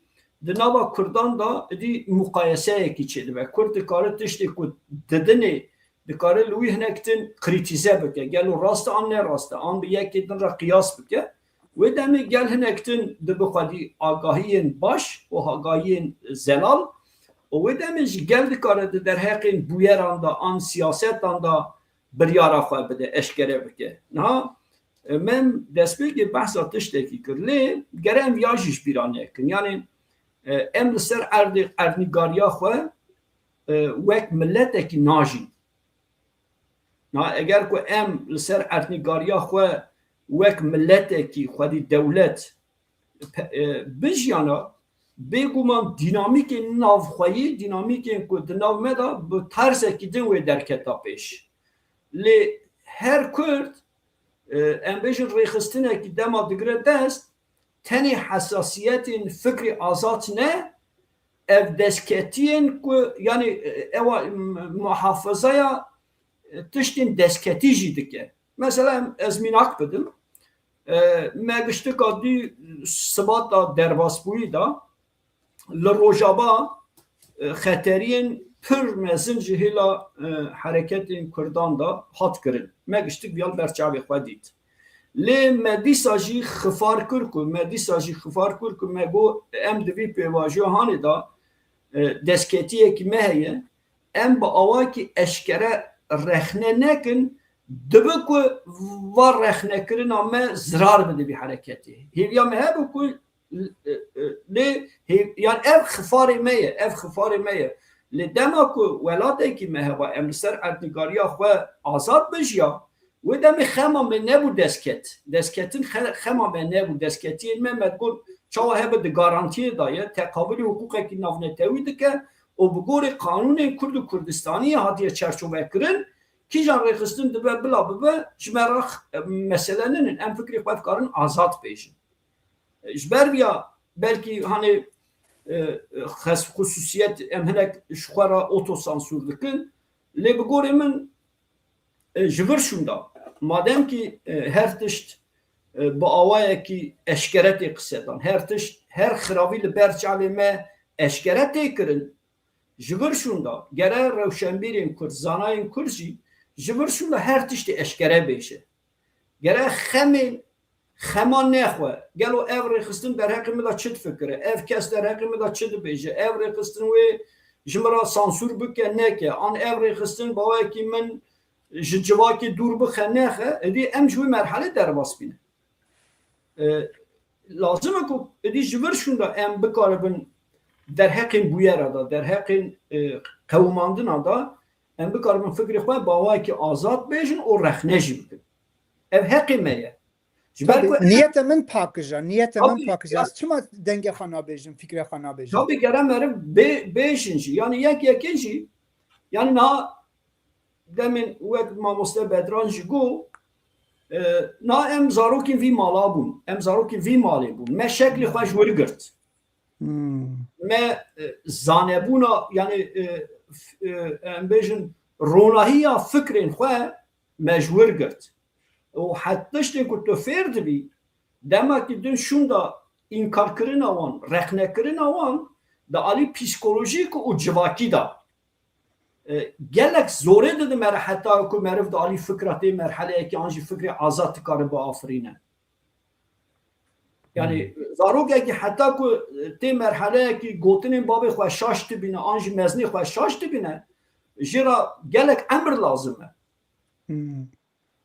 di nava Kurdan de êdî muqayeseyekî çêdibe. Kurd dikare tiştê ku didinê, dikare li wî hinek din krîtîze bike. Gelo rast e an ne rast e? An bi yekê din re qiyas bike. Wê demê gel hinek din dibe xwedî agahiyên baş û agahiyên zelal û wê demê jî gel dikare di derheqên bûyeran de an siyasetan de biryara xwe bide, eşkere bike. Niha, e, me em destpêkê behsa tiştekî kir, lê gere em viya jî ji bîra nekin. Yanî, e, em li ser erdê, erdnîgariya xwe, e, wek miletekî najîn. Na, eger ku em li ser erdnîgariya xwe wek miletekî xwedî dewlet pe-, e, bijiyana, bêguman dînamîkên navxweyî, dînamîkên ku di nav me de bi tarzekî din wê derketa pêş. Lê her Kurd, e, em bêjin rêxistinekî dema digire dest, tenê hesasiyetên fikrê azad ne, ev destketiyên ku, yanî, e, ewa, m-, muhafazaya, e, tiştên destketî jî dike. Mesela em, ez mînak bidim. E, me giştika dû sibata derbasbûyî de li Rojava, e, xeteriyên pir mezin ji hêla, e, hereketên Kurdan de hat kirin. Me giştik viya li ber çavê xwe dît. Lê me dîsa jî xifar kir ku, me dîsa jî xifar kir ku me got, em di vî pêvajoya hanê de, e, destketiyekî me heye, em bi awakî eşkere rexne nekin, dibe ku va rexnekirina me zirar bide vî hereketê. Hêviya me hebe ku, e, e, lê hê-, yan ev xifarê me ye, ev xifarê me ye. Lê dema ku welatekî me heba, em li ser erdnîgariya xwe azad bijiya, wê demê xema me nebû destket. Destketin xe-, xema me nebû. Destketiyên me, me digot, çawa hebe di garantiyê de ye, teqabilî hiqûqekî navnetewî dike û bi gorî qanûnên Kurd û Kurdistaniyê hatiye çerçovekirin, kîjan rêxistin dibe bila bibe, ji me re x-, mesele ninin. Em fikrê xwe dikarin azad bêjin. Ji ber viya belkî hanê, e, xes-, xusûsiyet em hinek ji xwe re otosansûr dikin. Lê bi gorê min, e, ji vir şûnda, madem kî, e, her tişt, e, bi awayekî eşkere tê qisedan, her tişt, her xiravî li ber çavê me eşkere tê kirin, ji vir şûnda gere rewşenbîrên Kurd, zanayên Kurd jî ji vir şûnda her tiştê eşkere bêje. Gere xemê, xema nexwe. Gelo ev rêxistin derheqê min de çi difikire? Ev kes derheqê min de çi dibêje? Ev rêxistin wê ji min re sansûr bike, neke? An ev rêxistin bawekî min ji civakê dûr bixe, nexe? Êdî em ji wê merhelê derbas bîne. E, lazim e ku êdî ji vir şûnda em bikaribin derheqên bûyera de, derheqên, e, qewimandina de, em bikaribin fikrê xwe bawayekî azad bêjin û rexne jî bikin. Ev heqê me ye. Ji ber ku niyete min pakij e, niyete min pakij e. Ez çima dengê xwe nabêjim, fikrê xwe nabêjim? Tabii gere meriv bê-, bêjin jî. Yani yek yekê jî, yani niha demên wek mamoste Bedran jî got, e, niha em zarokên vî mala bûn, em zarokên vî malê bûn. Me şeklê xwe ji wir girt. Hmm. Me, e, zanebûna, yani, e, f-, e, em bêjin, ronahiya fikrên xwe me ji wir girt. Û het tiştên ku tu fêr dibî, demekî din şûnda înkarkirina wan, rexnekirina wan, di alî psîkolojîk û civakî de, e, gelek zorê dide me re heta ku meriv di alî fikra tê merheleyekê an jî fikrê azad dikare biafirîne. Yani zarokekî heta ku tê merheleyekî gotinên babê xwe şaş dibîne an jî mezinê xwe şaş dibîne, jê re gelek emir lazim e.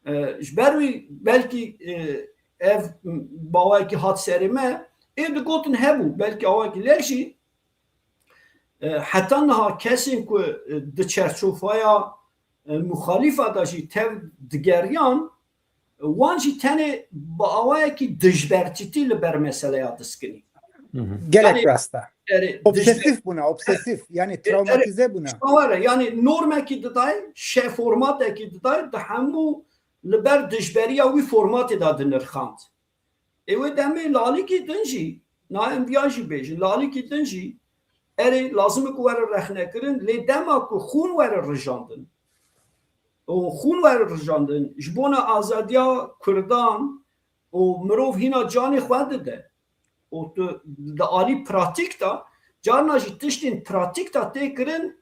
E, ji ber wî belkî, e, ev bawayekî hat serê me, ê digotin hebû, belkî awayekî lêr jî, e, heta niha kesên ku, e, di çerçofaya, e, muxalîfa de jî tev digeriyan, wan jî tenê bi awayekî dijbertîtî li ber meseleya diskinî. Gelek Yani, rast e. Erê, dijber- Obsesif bûne, obsesif. Yani E, erê, travmatize bûne. Şawere, yani normekî didayê, şe formatekî didayê, di hemû li ber dijberiya wî formatê de dinirxand. Ê wê demê li alîkî din jî, na em viya jî bêjin, li alîkî din jî, erê, lazim e ku were rexnekirin, lê dema ku xûn were rijandin, û xûn were rijandin, ji bona azadiya Kurdan û mirov hîna canê xwe dide. Û tu di alî pratîk de, carna jî tiştên pratîk de tê kirin,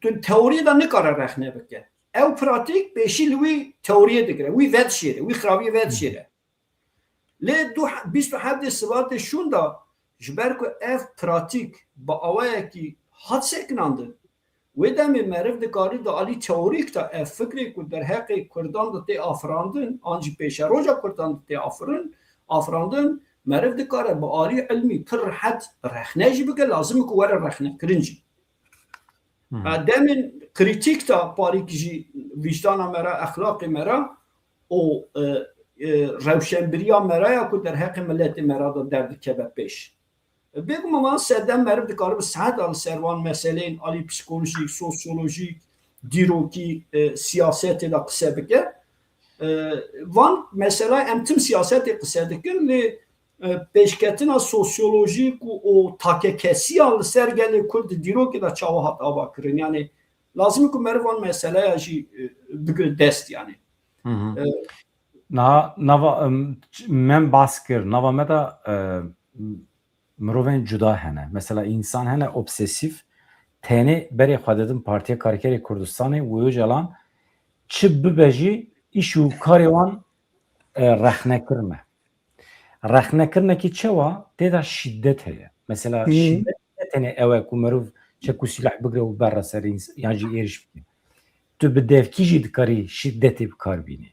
tu teoriyê de nikare rexne bike. Ew pratîk pêşî li wî teoriyê digire, wî vedişêre, wî xirabiyê vedişêre. Lê du, bîst û heftê Sibatê şûnda, ji ber ku ev pratîk bi awayekî hat sekinandin, wê demê meriv dikarî di alî teorîk de ev fikrê ku derheqê Kurdan de tê afirandin, an jî pêşeroja Kurdan de tê afirin, afirandin, meriv dikare bi alî ilmî pir rehet rexne jî bike, lazim e ku were rexnekirin jî. Hı hı. E, demên krîtîk de parîk jî wijdana me re, exlaqê me re û, e, e, rewşenbîriya me re ya ku derheqê miletê me re de derdikeve pêş. Bêguman van sedem meriv dikare bi saeta li ser van meseleyên alî psîkolojîk, sosyolojîk, dîrokî, e, siyasetê de qise bike. E, van mesela em tim siyasetê qise dikin, lê, e, pêşketina sosyolojîk û, û takekesiya li ser gelê Kurd di dîrokê de çawa hat avakirin? Yani lazim e ku meriv van meseleya jî, e, bigire dest yani. Hı hı. E, Niha nava, em, ç-, me behs kir, nava me de, e, mirovên cuda hene. Mesela însan hene obsesîf, tenê berê xwe didin Partiya Karkerê Kurdistanê û Ocalan çi bibe jî îş û karê wan, e, rexnekirin e. Rexnekirinekî çawa? Tê de şîdet heye. Mesela Hı. şîdet ne tenê ew e ku mirov çek û sîleh bigire û berre ser îns-, yan jî êriş bike. Tu bi devkî jî dikarî şîdetê bi kar bînî.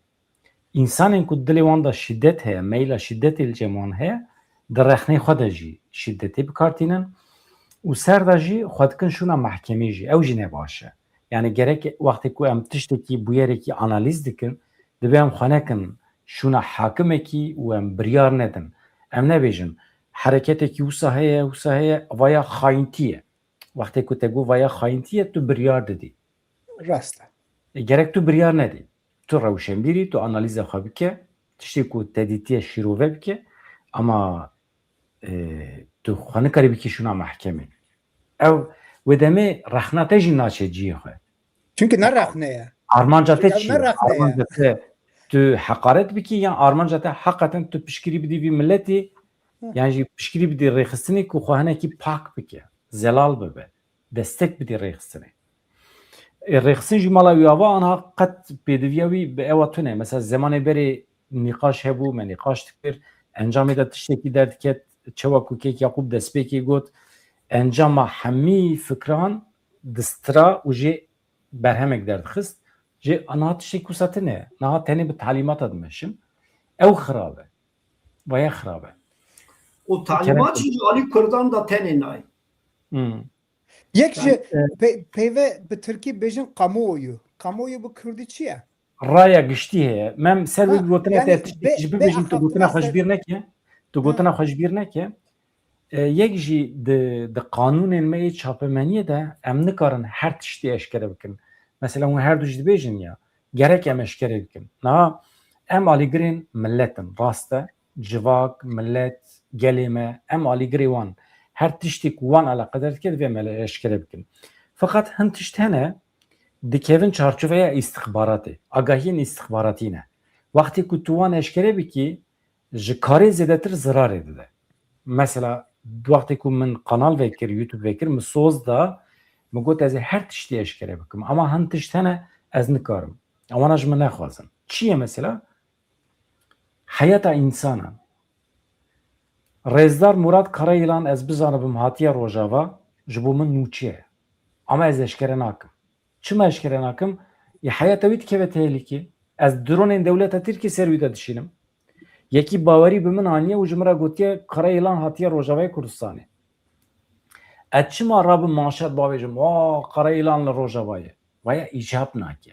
Însanên ku dilê wan de şîdet heye, meyla şîdetê li cem wan heye, di rexnê xwe de jî şîdetê bi kar tînin û ser de jî xwe dikin şûna mehkemê jî. Ew jî ne baş e. Yani gerek wextê ku em tiştekî, bûyerekî analîz dikin, dibe em xwe nekin şûna hakimekî û em biryar nedin. Em nebêjin, hereketekî wisa heye, wisa heye, vaya xayîntî ye. Wextê ku te got vaya xayîntî ye, tu biryar didî. Rast e. E, gerek tu biryar nedî. Tu rewşenbîrî, tu analîza xwe bike, tiştê ku te dîtiye şîrove bike, ama, e, tu xwe nikarî bikî şûna mehkemê. Ew wê demê rexna te jî naçe cihê xwe. Çunke ne rexne ye. Armanca te Çunke çi ne ye? Rexne ye. Armanca te tu heqaret bikî yan armanca te heqeten tu piştgirî bidî vî miletî, Hı. yan jî piştgirî bidî rêxistinê ku xwe hinekî pak bike, zelal bibe, destek bidî rêxistinê. E, rêxistin jî mala wî ava anha qet pêdiviya wî bi ewa tune. Mesela zemanê berê nîqaş hebû, me nîqaş dikir, encamê de tiştekî derdiket, çawa ku Kek Yaqûb destpêkê got, encama hemî fikran distira û jê berhemek derdixist. Jê niha tiştek wisa tune ye. Niha tenê bi talîmata dimeşin. Ew xirab e. Vaya xirab e. Û talîmat jî ji alî Kurdan de tenê nayê. Hmm. Yek ji Yani, e, pe-, peyve bi Tirkî bêjin kamuoyu. Kamuoyu bi Kurdî çi ye? Raya giştî heye. Mem ser Ha, wê gotina yani te tiştekî be-, jî be bibêjim, tu gotina xwe ji bîr neke. Tu Ha. gotina xwe ji bîr neke. E, yek jî di, di qanûnên me yê çapemeniyê de em nikarin her tiştî eşkere bikin. Mesela hûn her du jî dibêjin ya, gerek em eşkere bikin. Niha em alîgirên milet in, rast e. Civak, milet, gelê me, em alîgirê wan. Her tiştî ku wan eleqedar dike, divê em ele-, eşkere bikin. Feqet hin tişt hene, dikevin çarçoveya îstixbaratê, agahiyên îstixbaratî ne. Wextê ku tu wan eşkere bikî, ji karê zêdetir zirarê dide. Mesela, wextê ku min kanal vekir, YouTube vekir, min soz da, min got, ez ê her tiştî eşkere bikim. Ama hin tişt hene, ez nikarim. Ewana ji min nexwazin. Çi ye mesela? Heyata însanan. Rêzdar Murat Karayılan, ez bizanibim hatiye Rojava, ji bo min nûçe ye. Ama ez eşkere nakim. Çima eşkere nakim? Ê heyata wî dikeve tehlikê. Ez dronên dewleta Tirkiyê ser wî de dişînim. Yekî bawerî bi min aniye û ji min re gotiye, Karayılan hatiye Rojavayê Kurdistanê. Ez çima rabim manşet bavêjim, "Wa, Karayılan li Rojava ye"? Vaya îcab nake.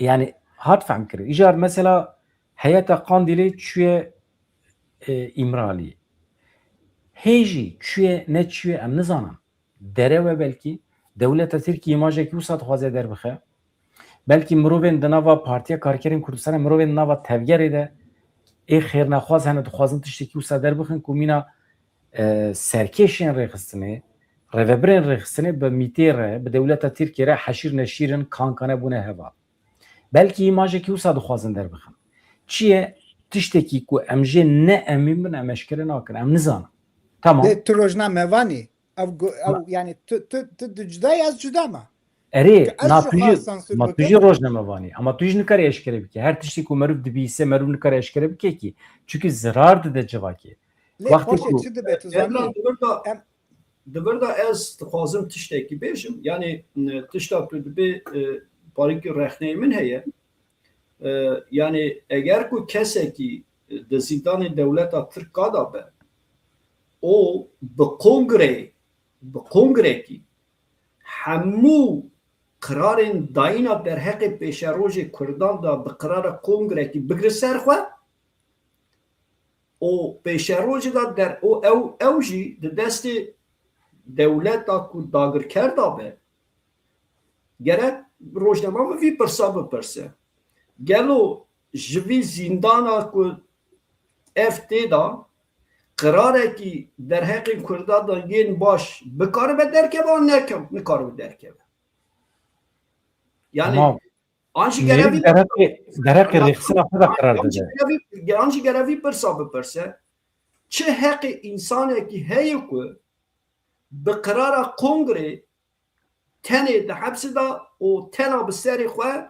Yani hat fehm kirin. Îcar mesela heyeta Qandîlê çûye, e, Îmraliyê. Hê jî çûye, neçûye, em nizanin. Derew e belkî. Dewleta Tirkiyê îmajekî wisa dixwaze derbixe. Belkî mirovên di nava Partiya Karkerên Kurdistanê, mirovên di nava tevgerê de ê xêrnexwaz hene, dixwazin tiştekî wisa derbixin ku mîna, e, serkêşên rêxistinê, rêvebirên rêxistinê bi mîtê re, bi dewleta Tirkiyê re heşîr neşîr in, kankane bûne heval. Belkî îmajekî wisa dixwazin derbixin. Çi ye? Tiştekî ku em jê ne emîn bin, em eşkere nakin, em nizanin. Tamam. Lê tu rojnamevan î. Ev gu-, ev, Ma- yani tu, tu, tu, tu cuda yî, ez cuda me. Erê, Ke ez na jixwe tu jî, sansûr ma tu bikim. jî rojnamevan î. Ama tu jî nikarî eşkere bike. Her tiştî ku meriv dibîse, meriv nikarî eşkere bike kî. Çunkî zirar dide civakê. Lê Wextê paşê ku çi dibe, tu zanî? Evran, di vir de, Em di vir de ez dixwazim tiştekî bêjim. Yani, e, tişta tu dibê, e, parîkî rexneyê min heye. E, yani, eger ku kesekî, e, di zîndanê dewleta Tirk de be, û bi kongreyê, bi kongrekî hemû qirarên dayîna derheqê pêşerojê Kurdan de bi qirara kongrekî bigire ser xwe, û pêşerojê de der-, û ew, ew jî di destê dewleta ku dagirker de be, gerek rojnama min vî pirsa bipirse. Gelo ji vî zîndana ku ev tê de qirarekî derheqên Kurda de yên baş bikaribe derkeve an neke-, nikaribe derkeve? Yani, Tamam. an jî Mêrik gerevî derheqê, derheqê rêxistina xwe de qerar an jî dide. gerevî, an jî gerevî pirsa bipirse, çi heqê însanekî heye ku bi qirara kongrê tenê di hepsê de û tena bi serê xwe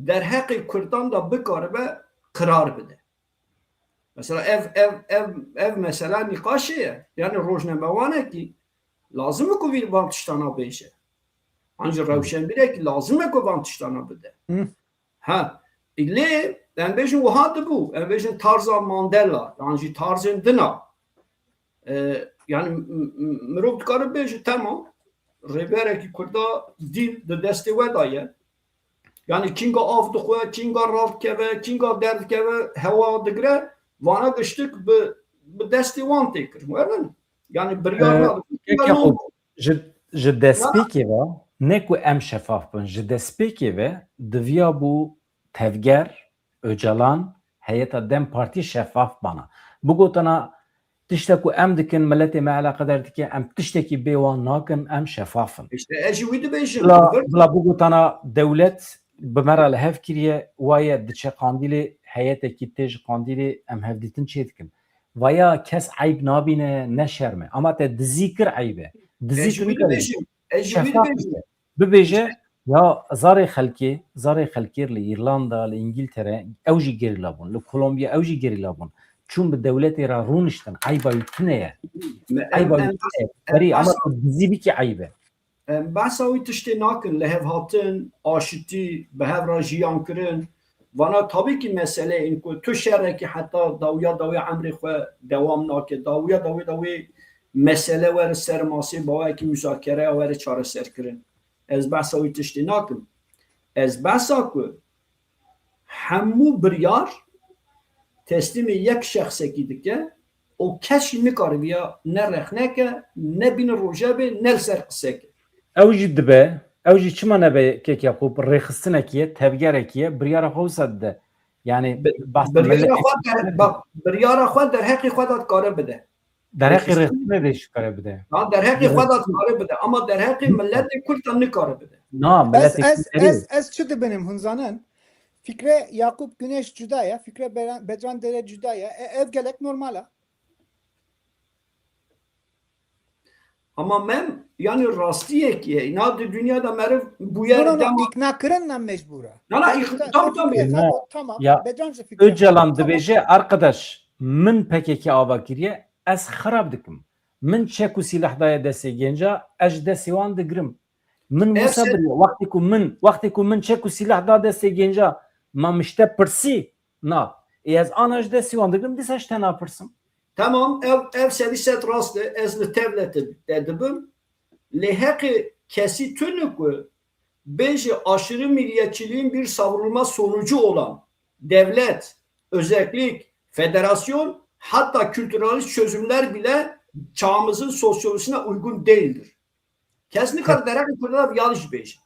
derheqê Kurdan de bikaribe qirar bide? Mesela ev, ev, ev, ev mesela nîqaşê ye. Yani rojnamewanekî lazim e ku vî van tiştana bêje. An jî rewşenbîrekî lazim e ku van tiştana bide. Hı. Ha, lê em bêjin wiha dibû, em bêjin tarza Mandela, yan jî tarzên dina. E, yani m-, m-, mirov dikare bêje, temam, rêberekî Kurda dîl di destê we de ye. Yani kînga av dixwe, kînga rav dikeve, kînga derdikeve, hewa digire, vana giştik bi, bi destê wan tê kirin. Werin? Yani biryar Ee, nadin. Kek Yaqûb, ji, ji destpêkê ve, ne ku em şefaf bin, ji destpêkê ve diviya bû tevger, Ocalan, heyeta DEM Partî şefaf bana. Bigotana, tişta ku em dikin, miletê me eleqedar dike, em tiştekî bê wan nakin, em şefaf in. İşte ez jî wî dibêjim. Bila, bila bigotana dewlet bi me re li hev kiriye, waye diçe Qandîlê, heyetekî tê ji Qandîlê, em hevdîtin çê dikin. Vaya kes eyb nabîne, ne şerm e. Ama te dizî kir eyb e. Dizî Ez jî tu wî nikarî dibêjim. Ez jî wî şefaf dibêjim. bike. Bibêje, ya zarê xelkê, zarê xelkê li Îrlanda, li Îngiltere, ew jî gerîla bûn. Li Kolombiya ew jî gerîla bûn. Çûn bi dewletê re rûniştin. Eyba wî tune ye. Me, em, Eyba wî em, tune ye. em, Berî, ama em, tu dizî bikî eyb e. Em behsa wî tiştê nakin, li hev hatin, aşitî, bi hev re jiyan kirin. Vana tabî kî mesele in ku tu şerekî heta dawiya dawê emrê xwe dewam nake. Dawiya dawê de wê mesele were ser masê, bawekî muzakereya were çareserkirin. Ez behsa wî tiştê nakim. Ez behsa ku hemû biryar teslîmê yek şexsekî dike û kes jî nikaribiya ne rexne ke, ne bîne rojevê, ne li ser qise ke. Ew jî dibe, ew jî çima nebe Kek Yaqûb, rêxistinekî ye, tevgerekî ye, biryara xwe wisa dide. Yani Bi-, bahsa biryara milletê xwe der-, bak, biryara xwe derheqê xwe de dikare bide. Derheqê Rêxistin- rêxistinê de jî dikare bide. Na, derheqê xwe de dikare bide, ama derheqê miletê Kurd de nikare bide. Na, Ez, miletê ez, Kurd ez, ez çi dibinim, hûn zanin? Fikre Yakup Güneş cuda ye, Fikre Bera-, Bedran Dere cuda ye. E, ev gelek normal e. Ama mem, yani rastiyek ye. Na di dünyada meriv bûyer No, no, no, dema ikna kirin ne mecbur e. Na, na, ik-, Fikre, tamam, tamam. Fikre Na, zaten tamam. ya, Bedran jî Fikre Öcalan tamam. dibêje, arkadaş, min P K K ava kiriye, ez xirab dikim. Min çek û sîleh daye destê genca, ez ji destê wan digirim. Min wisa biriye. Wextê ku min, wextê ku min çek û sîleh da destê genca, ma min ji te pirsî? Na. Ê ez ana ji destê wan digirim, dîsa ji te napirsim. Tamam, ev, ev sedî sed rast e. Ez li tevlete de dibim. Lê heqê kesî tune ku bêje aşırı milliyetçiliğin bir savrulma sonucu olan devlet, özellik, federasyon, hatta kültüralist çözümler bile çağımızın sosyolojisine uygun değildir. Kes nikare derheqê Kurdan de yanlış bêje.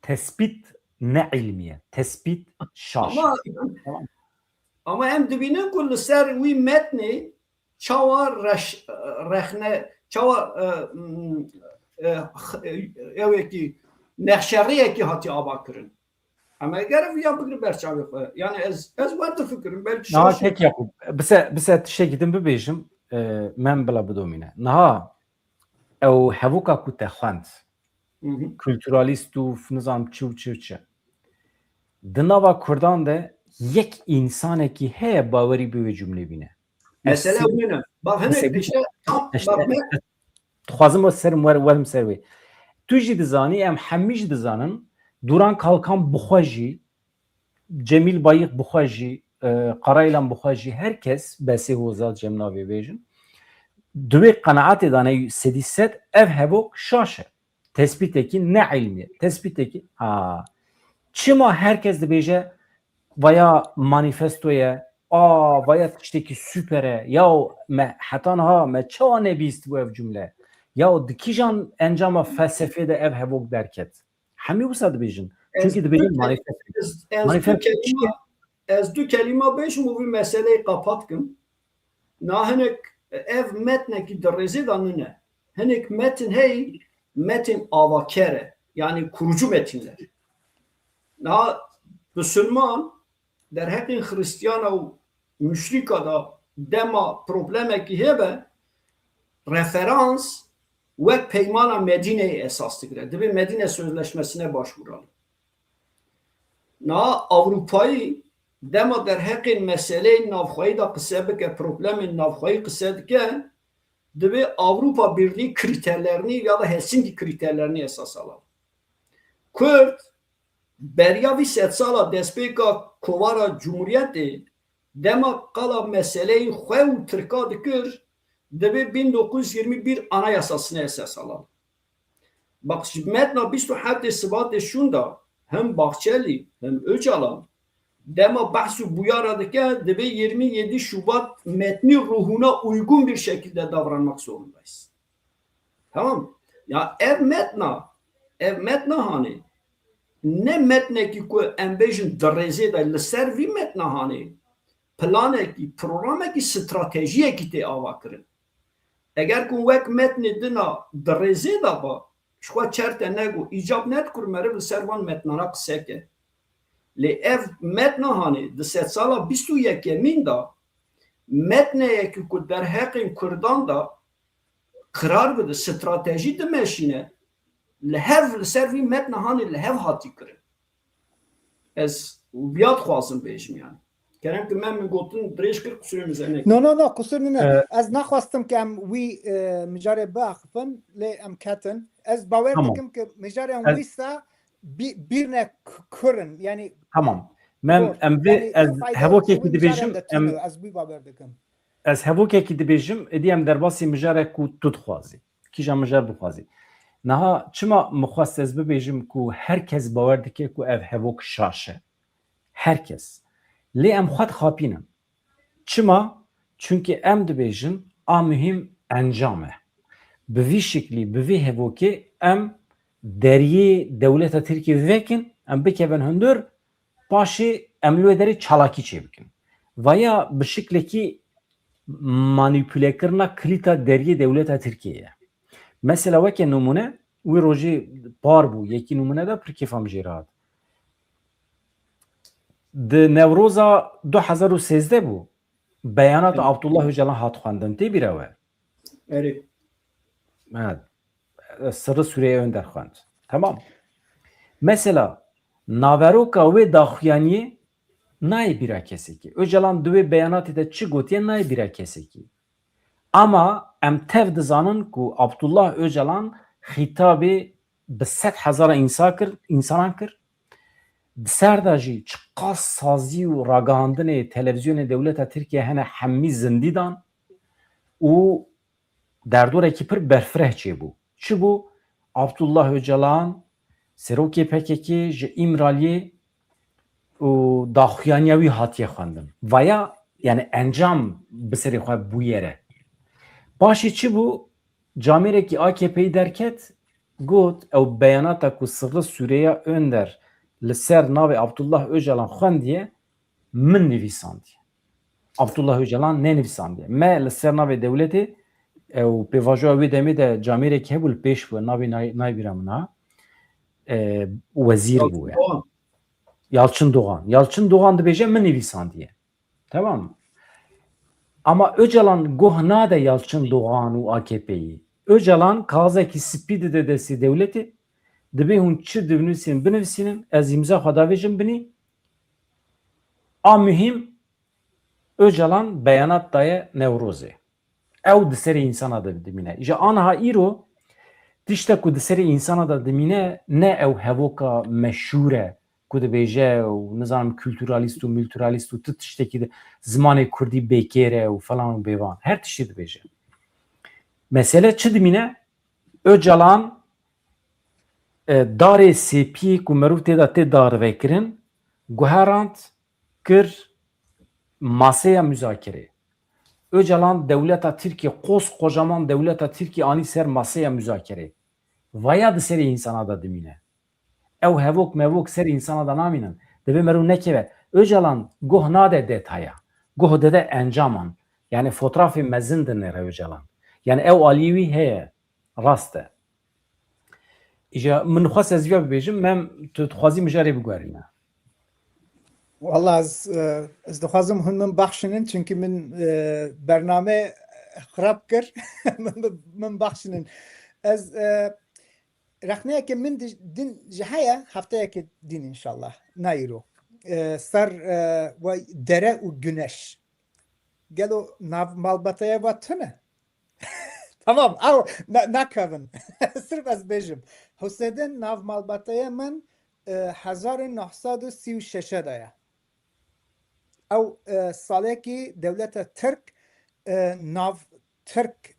Tespît ne ilmiye, tespît şaş. Ama, ama em dibînin ku li ser wî metnê çawa reş-, rexne, çawa, e, m, e, x-, e, ewekî nexşeriyekî hatiye ava kirin. Em ê gere viya bigrin ber çavê xwe. Yani ez, ez wer difikirim, belkî Niha şaş tek Yakub, bise, bise tiştekî din bibêjim, e, me em bila bidomîne. Niha ew hevoka ku te xwend, Hı hı. kulturalîst û f-, nizam çi û çi û çi. Di nava Kurdan de yek însanekî heye bawerî bi wê cumlê bîne. Mesele wî ne. Bak, hinek işte tam, işte, bak, me- dixwazim o ser wer-, werim ser wê. Tu jî dizanî, em hemî jî dizanin, Duran Kalkan bi xwe jî, Cemîl Bayik bi xwe jî, e, Karayilan bi xwe jî, her kes, Besê Hoza, cem navê bêjin, di wê qenaetê de ne sedî sed, ev hevok şaş e. Tespîtekî ne ilmî ye. Tespîtekî, ha. Çima her kes dibêje, vaya manîfesto ye, a, vaya tiştekî super e, ya me heta niha me çawa nebîst bû ev cumle? Ya di kîjan encama felsefê de ev hevok derket? Hemî wisa dibêjin. Çunkî dibêjin manîfesto. Ez, ez du kelîma, ez du kelîma bêjim û vî meseleyê qapat kim. Na hinek ev metnekî di rêzê de nine. Hinek metin hey, metin avaker e. Yani kurucu metinler. Na Bisilman derheqên Xristiyana û müşrika de dema problemekî hebe referans wek Peymana Medîneyê esas digire. Dibê Medîne Sözleşmesi'ne başvuralım. Na Avrupayî dema derheqên meseleyên navxweyî de qise bike, problemên navxweyî qise dike, dibê Avrupa Birliği kriterlerini ya da Helsinki kriterlerini esas alalım. Kurd beriya vî sedsala destpêka kovara Cumhuriyetê dema qala meseleyên xwe û Tirka dikir, dibê bin dokuz yüz yirmi bir Anayasasını esas alalım. Bak, ji metna bîst û heftê Sibatê şûnda hem Bahçeli hem Öcalan dema behs û buyara dike, dibê yirmi yedi Şubat metni ruhuna uygun bir şekilde davranmak zorundayız. Tamam. Ya ev metna, ev metna hanê ne metnekî ku em bêjin di rêzê de, li ser vî metna hanê planekî, programekî, stratejiyekî tê ava kirin. Eger ku wek metnê dina di rêzê de ba, ji xwe çerte nego, îcab nedikur meriv li ser van metnana qise ke. Lê ev metna hanê di sedsala bîst û yekemîn de metneyekî ku derheqên Kurdan de qirar bide, stratejî dimeşîne, li hev, li ser vî metna hanê li hev hatî kirin. Ez viya dixwazim bêjim yani. Kerem ki me min gotin dirêj kir, qusûrê min zehmet. No, no, no, qusûr nîne. Ee, Ez naxwestim ki em wî, e, mijarê biaxifin, lê em ketin. Ez bawer Tamam. dikim ki mijarê em Ez wî sa bî-, bîrne k-, kurin. Yani Tamam. Mem, zor. Em vê, Yani ez ev fayda hevokekî wî mijarê dibêjim, de tune, em ez wî bawer dikim. Ez hevokekî dibêjim, êdî em derbasî mijarek ku tu dixwazî. Kîjan mijar bixwazî. Niha çima min xwest ez bibêjim ku her kes bawer dike ku ev hevok şaş e? Her kes. Lê em xwe dixapînin. Çima? Çunkî em dibêjin a muhîm encam e. Bi vî şiklî, bi vî hevokê em deriyê dewleta Tirkiyê vekin, em bikevin hundir, paşê em li wê derê çalakî çêbikin. Vaya bi şiklekî manîpulekirina kilîta deriyê dewleta Tirkiyê ye. Mesela weke nimûne, wî rojê par bû, yekî nimûne de pir kêfa min jê re hat. Di Newroza du hezar û sêzdeh bû, beyanata Abdullah Öcalan hat xwendin, tê bîra we? Erê. Evet. Sırrı Suriye'yi Önder xwend. Tamam. Mesela, naveroka wê daxuyaniyê nayê bîra kesekî. Ocalan di wê beyanatê de çi gotiye nayê bîra kesekî. Ama em tev dizanin ku Abdullah Ocalan xîtabê bi sed hezara însa kir, însanan kir. Di ser de jî çiqas sazî û ragihandinê televîzyonê dewleta Tirkiye hene hemî zindî dan û derdorekî pir berfireh çêbû. Çi bû? Abdullah Ocalan, serokê P K K ji Îmraliyê û daxuyaniya wî hatiye xwendin. Vaya, yani encam bi serê xwe bûyere. Paşê çi bû? Camêrekî A K P'yî derket, got, ew beyanata ku Sırrı Süreyya Önder li ser navê Abdullah Ocalan xwendiye, min nivîsandiye. Abdullah Ocalan nenivîsandiye. Me li ser navê dewletê, ew pêvajoya wê demê de camêrekî hebû li pêş bû, navê nay-, nayê bîra min a. E, wezîr bû yani. Yalçın Doğan. Yalçın Doğan. Yalçın Doğan dibêje min nivîsandiye. Tamam mı? Ama Ocalan goh nade Yalçın Doğan û A K P'yî. Ocalan kaxizekî spî dide destê dewletê. Dibê hûn çi dinivîsînin, binivîsînin, ez îmza xwe davêjim binî. A muhîm, Ocalan beyanat daye Newrozê. Ew di serê însana de dimîne. Ji aniha îro tiştek ku di serê însana de dimîne, ne ew hevoka meşhûr e ku dibêje û nizanim kulturalîst û multuralîst û tu tiştekî de zimanê kurdî bêkêr e û falan û bêvan. Her tiştî dibêje. Mesele çi dimîne? Ocalan, e, darê sêpiyê ku merûv tê de tê darivekirin, guherand, kir maseya muzakerê. Ocalan dewleta Tirkiye, koskocaman dewleta Tirkiye anî ser maseya muzakerê. Vaya di serê însana de dimîne. Ew hevok mevok serê însana de namînin. Divê merûv nekeve. Ocalan goh nade detaya. Goh dide encaman. Yani fotrafê mezin dinêre Ocalan. Yani ew aliyê wî heye. Rast e. Îja min xwest ez viya bibêjim, Mem, tu dixwazî mijarê biguherîne. Wala ez, e, ez dixwazim hûn min baxşînin, çunkî min, e, bername xirab kir. Min, min baxşînin. Ez, e, rexneyeke min di-, din jî heye, hefteyeke din înşallah. Na îro. E, ser, e, we dere û güneş. Gelo nav malbateye ve tune? Tamam, ew na-, nakevin. Sirf ez bêjim. Husedin nav malbateye min, e, hezar û neh sed û sî û şeş de ye. Ew, e, salekî dewleta Tirk, e, nav Tirk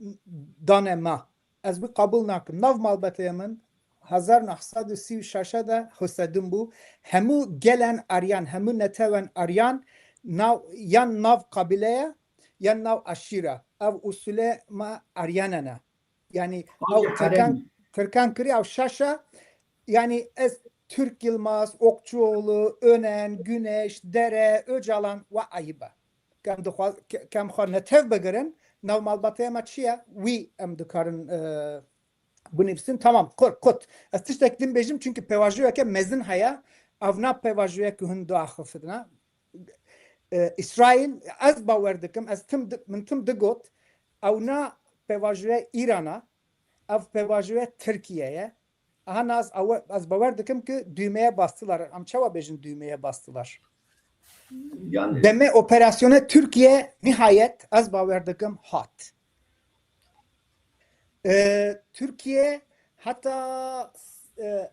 dane me. Ez wî qebûl nakim. Nav malbateye min hezar neh sed û sî û şeş de Husedin bû. Hemû gelen Aryan, hemû netewen Aryan, nav, yan nav qabîleye, yan nav aşîra. Ev usûlê me Aryanan e. Yani ew Tirkan, Tirkan kiriye ew şaşa. Yani ez Türk Yılmaz, Okçuoğlu, Önen, Güneş, Dere, Ocalan ve ayıp e. Kem dixwaz-, ke-, kem xwe netev bigirin, nav malbateye me çi ye? Wî em dikarin, e, binivîsin. Tamam, qut, qut. Ez tiştek din bêjim, çünkü pêvajoyeke mezin heye. Ev na pêvajoye ku hûn diaxifidine. E, Îsraîl, ez bawer dikim, ez tim di-, min tim digot, ew na pêvajoye Îrana, ev pêvajoye Tirkiye ye. Aha, naz, ew, ez bawer dikim ki düğmeye bastılar. Em çawa bêjin düğmeye bastılar? Yani demê operasyona Türkiye nihayet ez bawer dikim hat. E, Türkiye hatta, e,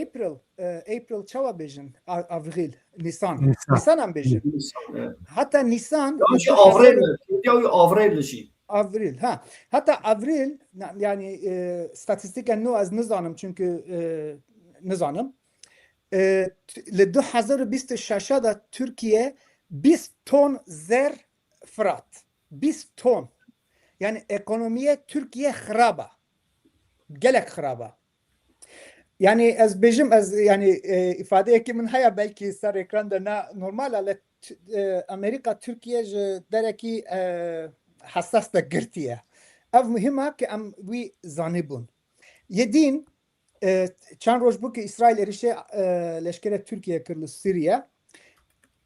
April, e, April çawa bêjin? A-, Avril, Nisan. Nisan. Nisan em bêjin. Nisan, evet. Hatta Nisan, Ya jî Avril, Türkiye wî Avril jî. Avril, ha. Hatta Avril, na-, yani, e, statistîka nû ez nizanim, çünkü, e, nizanim. E, t-, li du hezar û bîst û şeş de Türkiye bîst ton zer firat. Bîst ton. Yani ekonomiye Türkiye xirab e. Gelek xirab e. Yani ez bêjim, ez, yani, e, îfadeyekî min heye, belkî ser ekran de ne normal e, lê t-, e, Amerîka Tirkiye ji derekî, e, hesas de girtiye. Ev muhîm e ki em wî zanîbûn. Yê dîn, e, çend roj bû ki Îsraîl êrişê, e, leşkerê Tirkiye kir li Sûriye.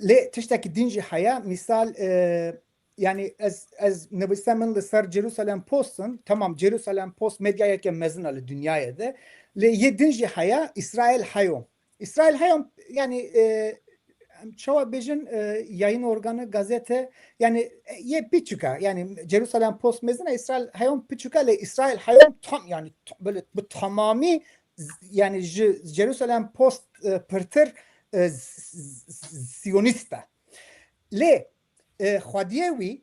Lê tiştekî dîn jî heye. Mîsal, e, yani ez, ez nivîse min li ser Jerusalem Post in. Tamam, Jerusalem Post medyayeke mezin e li dinyayê de. Lê yê din jî heye, Îsraîl heyo. Îsraîl heyo, yani, e, em çawa bêjin, e, yayın organı, gazete, yani, e, yê piçuka, yani Jerusalem Post mezin e, İsrail Hayom piçuka, lê İsrail Hayom tam, yani, t-, böyle bu tamamî z-, yani ji Jerusalem Post, e, pirtir, e, z-, z-, z-, Siyonîst e. Lê, e, xwediyê wî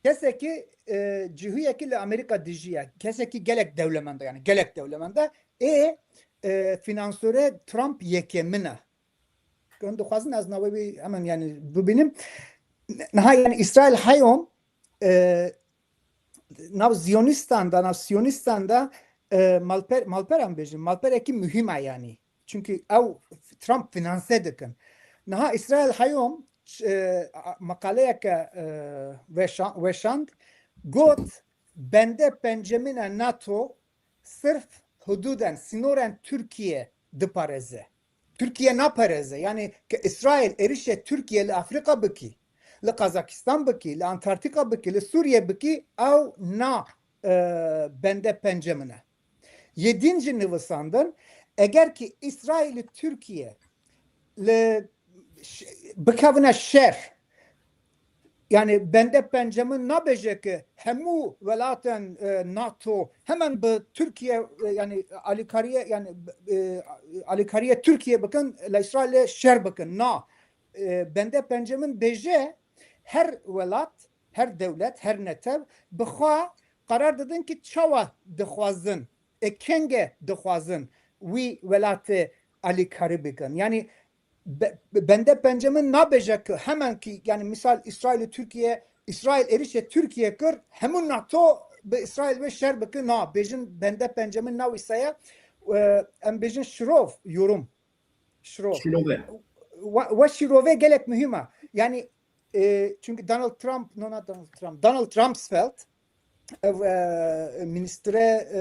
kesekî, e, cihuyekî li Amerîka dijiye. Kesekî gelek dewlemend e, yani gelek dewlemend e. Ê, e, finansore Trump yekê min e. Hûn dixwazin ez navê wî hemen yani bibînim. Niha yani İsrail Hayom, e, nav Ziyonîstan de, nav Siyonîstan de, e, malper, malper em bêjin, malperekî muhîm e yani. Çünkü ew Trump finanse dikin. Niha İsrail Hayom, e, a-, meqaleyeke, e, weşa-, weşand, got, bende pencemine NATO sırf hududen, sinoren Türkiye dipareze. Türkiye napareze. Yani ki İsrail erişe Türkiye li Afrika bikî, li Kazakistan bikî, li Antarktika bikî, li Suriye bikî, ew na, e, bende pencemine. Yedinci nivîsandin, eger ki İsrail û Türkiye li ş-, bikevine şer, yani bende pencemin nabêje ki hemû welatên, e, NATO hemen bi Türkiye, e, yani alîkariyê, yani, e, alîkariyê Türkiye bikin, li İsrailê şer bikin. Na, e, bende pencemin bêje her welat, her dewlet, her netew bi xwe qerar didin ki çawa dixwazin, e, kenge dixwazin wî welatê alîkarî bikin. Yani be-, bende pencemin nabêje ki hemen ki, yani misal İsrail û Türkiye, İsrail êrişê Türkiye kir, hemû NATO bi İsrail ve şer bikin. Na, bêjin bende pencemin na wisa ye, e, em bêjin şirov, yorum. Şirov. Şirove. Wa-, wa şirove gelek muhîm e. Yani, e, çünkü Donald Trump, no, not Donald Trump, Donald Rumsfeld, ev, e, ministre, e,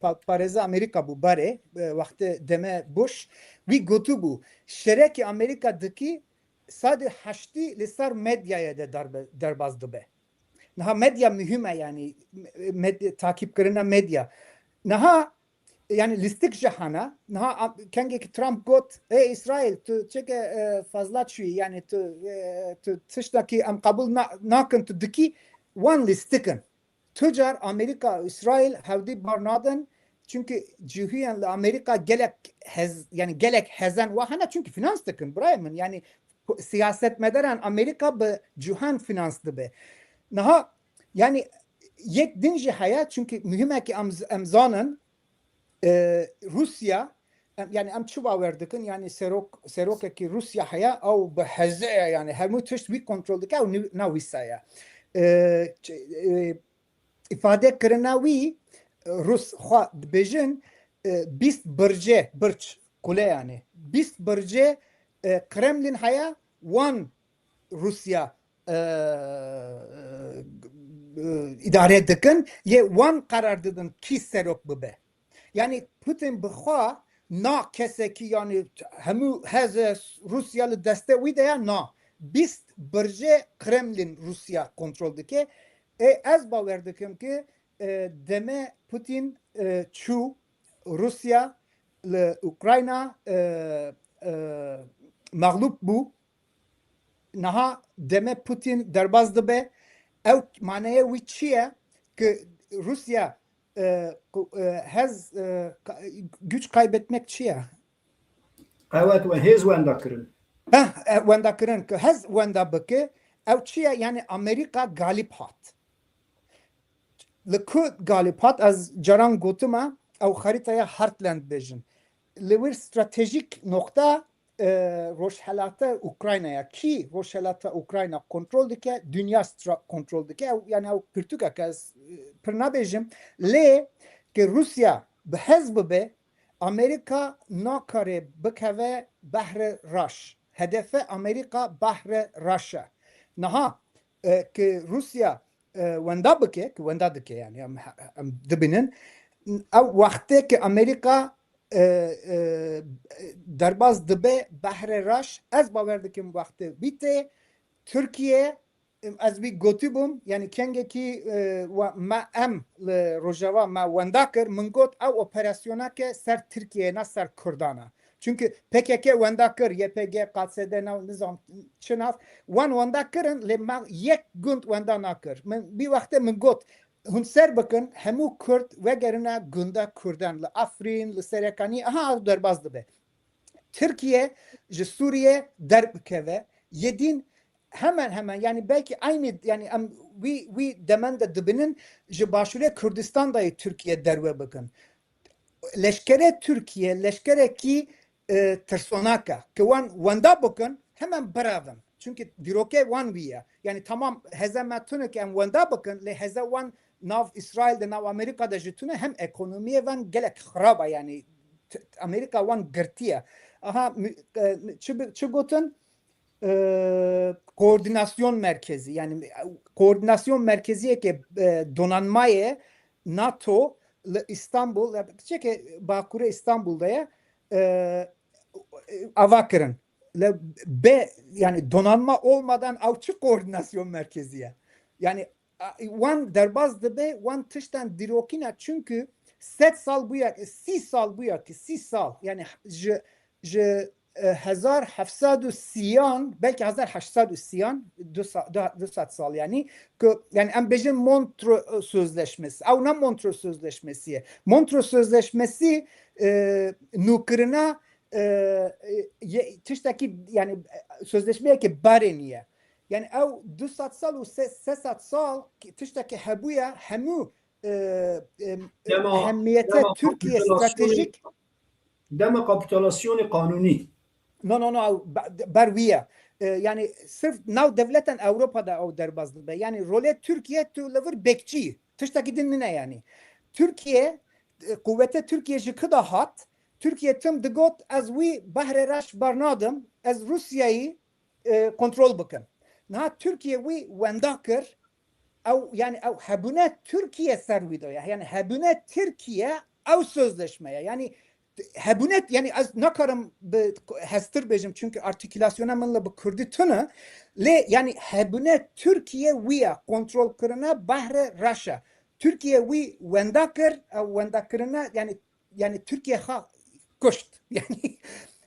pa-, parêza Amerîka bû barê, e, wextê deme Bush, wî gotibû, şerekî Amerîka dikî sedî heştî li ser medyayê de derbe-, derbas dibe. Niha medya muhîm e, yani, med-, takîbkirina medya. Niha, yani, lîstik jî hene. Niha a-, kengekî Trump got, ê Îsraîl, tu çeke, e, fazla çûyî, yani, tu, e, tu tiştekî em qebûl na-, nakin, tu dikî, wan lîstik in. Tu car Amerîka û Îsraîl hevdî bar nadin, çünkü cihûyên li Amerîka gelek hez-, yani, gelek hezen wa hene, çünkü finans dikin, birayê min, yani, siyasetmedaran Amerîka bi cûhan finans dibe. Niha, yani, yek din jî heye, çünkü muhîmekî em, em zanin, e, Rûsya, em, yani, em çi bawer dikin, yani, serok, serokekî Rûsya heye, ew bi heze ye, yani, hemû tişt wî kontrol dike, ew ni-, ne wisa ye. E, ç-, e, îfade kirina wî, e, Rûs xwe dibêjin, e, bîst bircê, birc, kule yani, bîst bircê, e, Kremlin heye, wan Rûsya, e, e, îdare dikin, yê wan qerar didin kî serok bibe. Yani Putin bi xwe na kesekî, yani hemû heze Rûsya li destê wî de ye, na. Bîst bircê Kremlin Rûsya kontrol dike. Ê, ez bawer dikim ki, e, deme Putin, e, çû Rûsya li Ukrayna, e, e, mexlûb bû. Niha deme Putin derbas dibe. Ew maneyê wî çi ye? Ki Rûsya, e, ku-, e, hez, e, ka-, güç kaybetmek çi ye? Qewet we hêz wenda kirin. Heh, e, wenda kirin. Ki hez wenda bike, ew çi ye? Yani Amerîka galip hat. Li ku galip hat, ez caran gotime, ew xerîteya Heartland bêjin. Li wir stratejîk noqta, e, rojhelata Ukraynaya. Kî rojhelata Ukrayna kontrol dike, dinya stra-, kontrol dike. Ew, yani ew pirtûkek e, ez, e, pir nabêjim. Lê ki Rûsya bi hez bibe, Amerîka nakare bikeve Behrê Reş. Hedefe Amerîka Behrê Reş e. Niha, e, ki Rûsya, e, wenda bike, ki wenda dike yani, em, em dibînin, ew wextê ki Amerîka, e, e, derbas dibe Behrê Reş, ez bawer dikim wextê bîtê, Tirkiye, em, ez wî gotibûm, yani kengekî, e, wa-, me em li Rojava me wenda kir, min got ew operasyoneke ser Tirkiye, ne ser Kurdan e. Çünkü P K K wenda kir, Y P G, K S D nav, nizam çi nav, wan wenda kirin, lê me yek gund wenda nakir. Min bir wextê min got, hûn ser bikin, hemû Kurd vegerine gunda Kurdan, li Afrîn, li Serekanî, aha, ew derbas dibe. Tirkiye ji Sûriye derbikeve, yê din hemen hemen, yani belkî aynî, yani em wî, wî demen de dibinin, ji Başûrê Kurdistan de yê Tirkiye derve bikin. Leşkerê Tirkiye, leşkerekî, e, tirsonak e. Ki wan wenda bikin, hemen birevin. Çünkü dîrokê wan wî ye. Yani tamam, heze me tune ki em wenda bikin, lê heze wan nav Îsraîl de, nav Amerîka de jî tune, hem ekonomiyê van gelek xirab e, yani t-, Amerîka wan girtiye. Aha, mü-, e, çi bi-, çi gotin? E, koordinasyon merkezi, yani, e, koordinasyon merkeziyeke, e, donanmayê NATO li Îstanbul, ya, piçeke bakurê Îstanbul de ye, e, ava kirin. Le be, yani donanma olmadan ew çi koordinasyon merkezi ye? Yani, a, wan derbas dibe, wan tiştan dîrokîna, çünkü sed sal bûya ki, sî sal bûya ki, sî sal, yani ji, ji, e, hezar heft sed û sîyan, belkî hezar heşt sed û sîyan, du sa-, du, du sed sal yani, ku, yani em bêjin Montreux Sözleşmesi, ew ne Montreux Sözleşmesi ye. Montreux Sözleşmesi, e, nûkirina, e, e, ye-, tiştekî, yani, e, sözleşmeyeke barê niye. Yani ew du sed sal û se-, sê sed sal ki tiştekî hebûye, hemû, e, e, Dema, ehemmiyete dema Türkiye kapitülasyonê, stratejik. Dema kapitülasyonê kanûnî. No, no, no, ew be-, ber wî ye. E, yani sirf nav devleten Ewropa de ew derbas dibe. Yani rolê Türkiye tu li vir bekçî. Tiştekî din nine yani. Türkiye, e, quwete Türkiye ji kida hat? Türkiye tim digot, ez wî behrê reş bernadim, ez Rûsyayî, e, kontrol bikim. Niha Türkiye wî wenda kir, ew, yani ew hebûne Türkiye ser wî de ye. Yani hebûne Türkiye ew sözleşme ye. Yani hebûne, yani ez nakarim bi hestir bêjim, çünkü artikulasyona min li bi kurdî tune, lê yani hebûne Türkiye wî ye, kontrol kirine behrê reş e. Türkiye wî wenda kir, ew wenda kirine, yani yani Türkiye xwe kuşt. Yani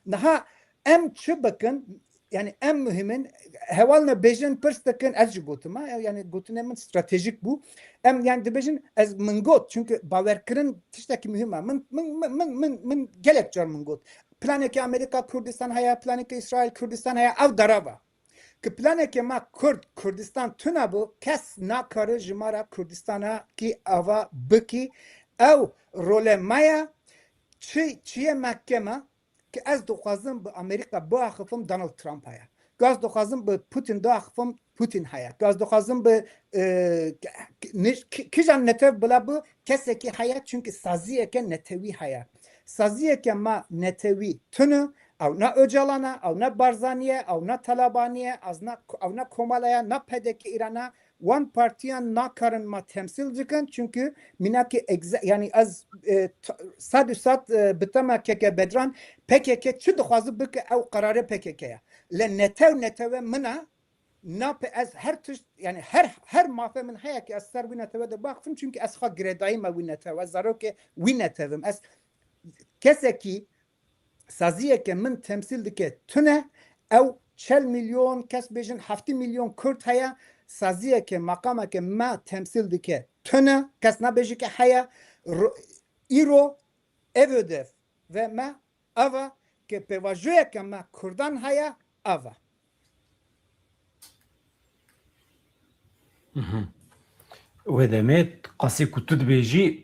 niha em çi bikin? Yani em muhimin, heval me bêjin, pirs dikin, ez jî gotim, ha, yani gotinê min stratejik bû. Em yani dibêjin, ez min got, çünkü bawerkirin tiştekî muhim e. Min, min, min, min, min, min gelek car min got. Planeke Amerîka Kurdistan heye, planeke Îsraîl Kurdistan heye, ew derev e. Ki planeke me Kurd, Kurdistan tune bû, kes nakare ji me re Kurdistana kî ava bikî. Ew role me ye, çi, çiyê me kem e, ki ez dixwazim bi Amerîka biaxifim, Donald Trump heye. Ki ez dixwazim bi Putin biaxifim, Putin heye. Ki ez dixwazim bi, e, k-, k-, niş-, k-, kijan netew bila bi, kesekî heye, çünkü saziyeke netewî heye. Saziyeke me netewî tune, ew ne Ocalan e, ew ne Barzanî ye, ew ne Talabanî ye, ez ne, ew ne Komala ye, ne P D K Îran e. Wan partiyan nakarin me temsîl dikin, çünkü mînakî egze-, yani ez, e, t-, sed û sed, e, bi tema keke Bedran, P K K çi dixwazi bike, ew qerarê P K K ye. Lê netew netewe min e, nape ez her tişt, yani her, her mafê min heye ki ez ser wî netewe de baxifim, çünkü ez xwe girêdayî me wî netewe, ez zarokê wî netewim. Ez kesekî saziyeke min temsîl dike tune, ew çel milyon, kes bêjin heftê milyon Kurd heye, saziyeke, meqameke me temsîl dike tune, kes nabêje ke heye. Ro-, îro ev hedef ve me ava, ke pêvajoyeke me Kurdan heye, ava. Mhm. Wê demê qasê ku tu dibêjî,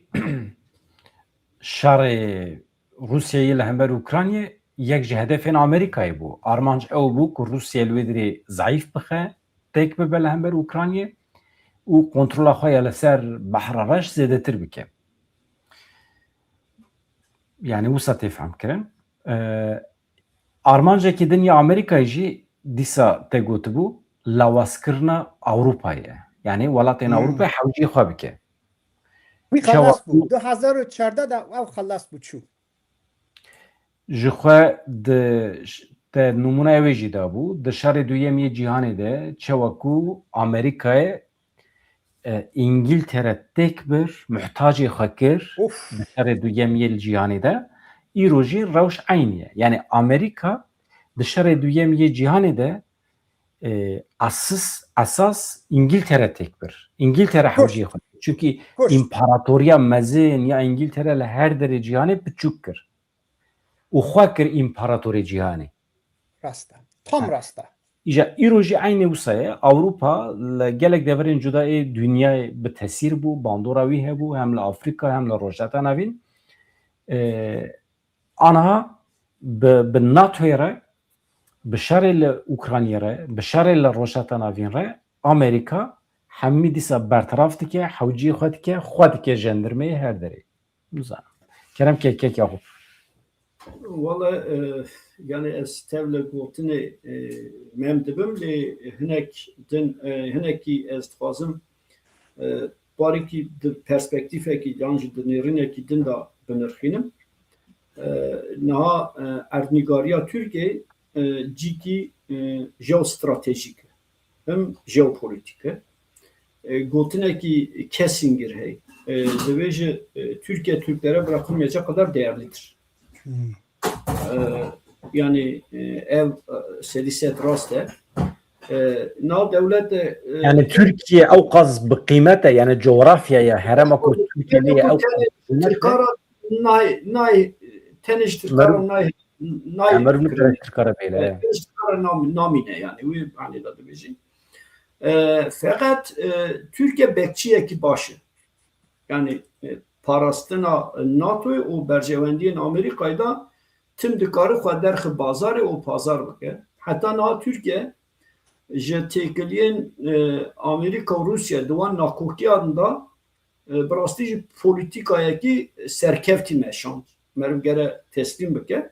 şerê Rûsyayê li hember Ukraynayê yek ji hedefên Amerîkayê bû. Armanc ew bû ku Rûsya li wê dirê zeîf bixe, têk bibe li hember Ukraynayê û kontrola xwe ya li ser Behra Reş zêdetir bike. Yani wisa tê fehmkirin. E, armancekî din ya Amerîkayê jî dîsa te gotibû, lawazkirina Ewropayê ye. Yani welatên Hmm. Ewropayê hewcî xwe bike. Wî Çawa xelas bû. Du hezar û çardeh de ew xelas bû çû. Ji xwe di ş-, te nimûneya wê jî dabû. Di şerê duyem yê cîhanê de çawa ku Amerîkayê, e, Îngiltere têk bir, muhtacê xwe kir Of. di şerê duyem yê li cîhanê de. Îro jî rewş eynî ye. Yani Amerîka di şerê duyem yê cîhanê de e, esas, esas Îngiltere têk bir. Îngiltere hewceyê xwe. Çünkü împaratoriya mezin ya Îngiltere li her derê cîhanê piçûk kir. Û xwe kir împaratorê cîhanê. Rast e. Tam rast e. Îja îro jî eynî wisa ye. Ewropa li gelek deverên cuda ê dinyayê bi tesîr bû, bandora wî hebû, hem li Afrîka hem li Rojheta Navîn. E, Aniha bi, bi NATOyê re, bi şerê li Ukraynayê re, bi şerê li Rojheta Navîn re Amerîka hemî dîsa bertiraf dike, hewcî xwe dike, xwe dike jendirmeyê her derê. Nizanim. Kerem ke kek Yaqûb. Wala e, yani ez tevle gotinê e, mem dibim lê hinek din e, hinekî ez dixwazim e, barîkî di perspektîfekî yan jî di nêrînekî din de binirxînim. E, niha e, erdnîgariya Tirkiyeyê e, cîkî e, jeostratejîk e, him jeopolitîk e. E, gotinekî Kissinger heye. E, dibêje e, Türkiye Türklere bırakılmayacak kadar değerlidir. E, yani e, ev e, sedî sed rast e. E, nav dewlet e, Yani Türkiye ew qas bi qîmet e, yani coğrafyaya herema ku Tirkiye lê ye ew qas bi qîmet e. Tirkara nay, nay tenê ji Tirkara nay, nay Emir mi tenê ji Tirkara bêle. Tenê ji Tirkara nam, namîne yani. Wî hani da dibêjin. E, feqet e, Türkiye bekçiyekî baş e. Yani e, parastina NATOyê û berjewendiyên Amerîkayê de tim dikare xwe derxi bazarê û pazar bike. Heta niha Tirkiye ji têkiliyên e, Amerîka û Rûsya di wan nakokiyan de e, bi rastî jî polîtîkayekî serkevtî meşand. Meriv gere teslîm bike.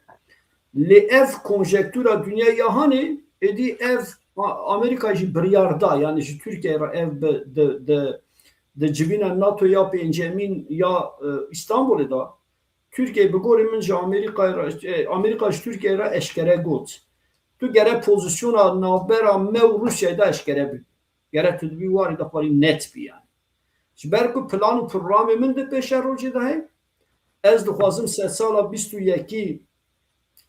Lê ev konjektura dinya ya hanê, êdî ev A- Amerîka jî biryar da, yani ji Tirkiyeyê re ev bi, di, di, di civîna NATO ya pêncemîn ya e, Îstanbulê de, Tirkiye bi gorî min ji Amerîkayê re, e, Amerîka ji Tirkiyeyê re eşkere got. Tu gere pozisyona navbera me û Rûsyayê de eşkere bî. Gere tu dibî warê de xwarî net bî yani. Ji ber ku plan û programê min di pêşerojê de heye, ez dixwazim sedsala bîst û yekî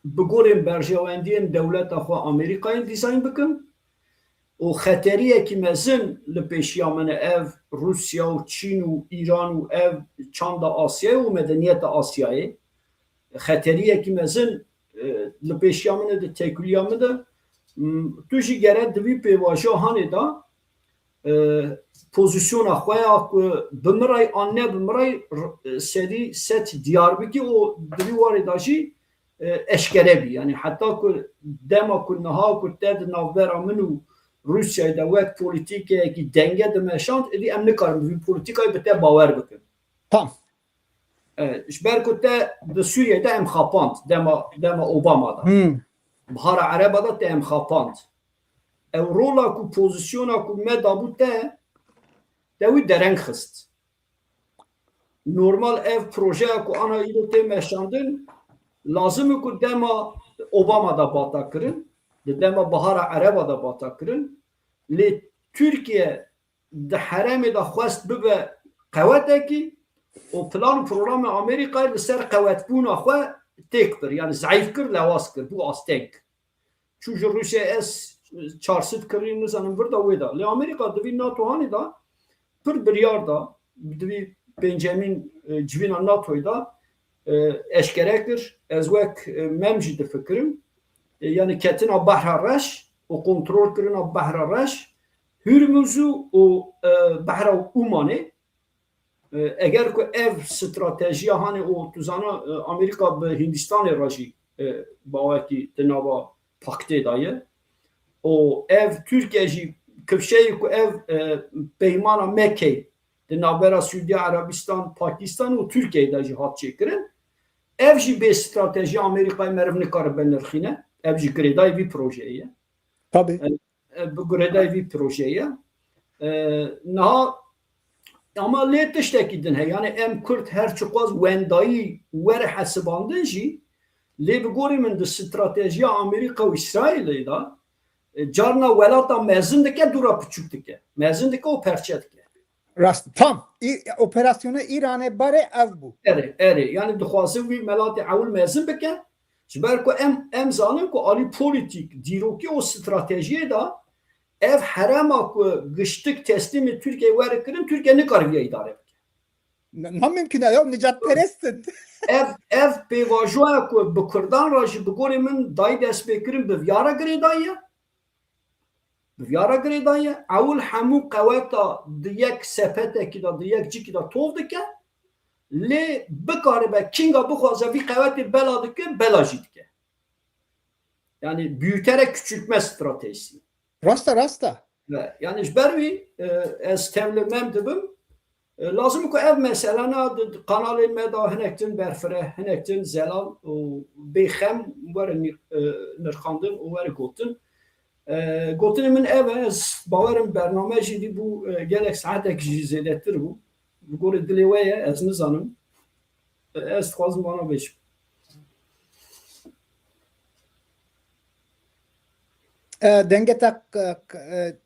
bi gorên berjewendiyên dewleta xwe Amerîkayê dîzayn bikim û xeteriyekî mezin li pêşiya min e, ev Rûsya û Çîn û Îran û ev çanda Asyayê û medeniyeta Asyayê. Xeteriyekî mezin e, li pêşiya min e, di têkiliya min de. M, tu jî gere di vî pêvajoya hanê de e, pozisyona xwe ya ku bi min re an ne bi min re r- sedî sed diyar bikî û di vî warê de jî e, eşkere bî. Yani heta ku dema ku niha ku te di navbera min û Rûsyayê de wek polîtîkeyekî denge dimeşand, êdî em nikarin bi vî polîtîkayê bi te bawer bikin. Tam. E, ji ber ku te di Sûriyeyê de em xapand, dema, dema Obama de. Hmm. Bihara Ereba de te em xapand. Ew rola ku pozisyona ku me dabû te, te wî dereng xist. Normal ev projeya ku ana îro tê meşandin, lazim e ku dema Obama de bata kirin, di dema Bihara Ereba de bata kirin. Lê Tirkiye di herêmê de xwest bibe qewetekî û plan û programê Amerîkayê li ser qewetbûna xwe têk bir, yani zayîf kir, lewaz kir, bû asteng. Çû ji Rûsyayê ez çar sed kirî nizanim vir de wê de. Lê Amerîka di vî NATO hanê de pir biryar da, di vî pêncemîn e, civîna NATOyê de e, eşkere kir. Ez wek e, mem jî difikirim. E, yani ketina Behra Reş û kontrol kirina Behra Reş, Hurmuzû û e, Behra Umanê. E, eger ku ev stratejiya hanê û tu zana e, Amerîka bi Hindistanê re jî e, bawekî di nava paktê de ye. Û ev Tirkiye jî kifşeyê ku ev e, peymana Mekeyê di navbera Sûdiya Erebistan, Pakistan û Tirkiyeyê de jî hat çêkirin. Ev jî bê stratejiya Amerîkayê meriv nikare binirxîne. Ev jî girêdayî vî projeyê ye. Tabii. E, bi girêdayî vî projeyê ye. E, niha ama lê tiştekî din heye. Yani em Kurd her çiqas wendayî were hesibandin jî, lê bi gorî min di stratejiya Amerîka û Îsraîlê de e, carna welata mezin dike, dûra piçûk dike. Mezin dike û perçe dike. Rast, tam. Î-, operasyona Îranê barê ev bû. Erê, erê. Yani dixwaze wî melatê ewil mezin bike. Ji ber ku em, em zanin ku alî polîtîk, dîrokî û stratejiyê de ev herema ku giştik teslîmê Tirkiyeyê were kirin, Tirkiye nikare viya îdare bike. Namimkun e, ya nicatperest in. Ev, ev pêvajoya ku bi Kurdan re jî bi gorê min dayî destpêkirin bi viya re girêdayî ye. Bi viya re girêdayî ye. Ewil hemû qeweta di yek sepetekî de, di yek cikî de tov dike. Lê bikaribe kînga bixwaze vî qewetê bela dike, bela jî dike. Yani büyüterek küçültme stratejisi. Rasta, rasta. Yani ji ber wî e, ez tevli mem dibim. E, lazim ku ev meselana di kanalên me de hinek din berfire, hinek din zelal û bêxem were nir- e, nirxandin û were gotin. E, gotinê min ev e, ez bawerim bername jî dî bû e, gelek saetek jî zêdetir bû. Bi gorê dilê we ye, ez nizanim. E, ez dixwazim vana bêjim. E, denge te k- k- e,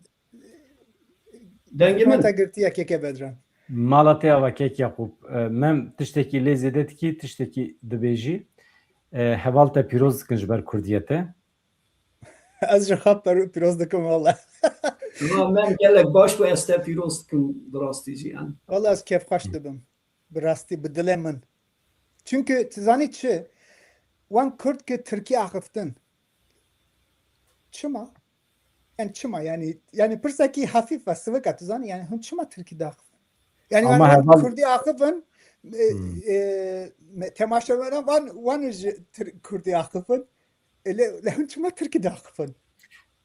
Dengê min. Te girtiye keke Bedran. Mala te ava kek Yaqûb. E, Mem tiştekî lê zêde dikî, tiştekî dibêjî. E, heval te pîroz dikin ji ber kurdiyete. Ez ji xwe per- pîroz dikim valla. Ma Mem gelek baş bû, ez te pîroz dikim bi rastî jî yani. Valla ez kêfxweş dibim. Bi rastî, bi dilê min. Çünkü tu zanî çi? Wan Kurd ki Tirkî axiftin. Çima? Yani çima? Yani yani pirsekî hafif ve sivik e, tu zanî? Yani hûn çima Tirkî daxifin? Yani Ama yani heval- Kurdî axifin, e, e, me- temaşevanan wan wan ji Tir- Kurdî axifin. E, le, le hûn çima Tirkî daxifin?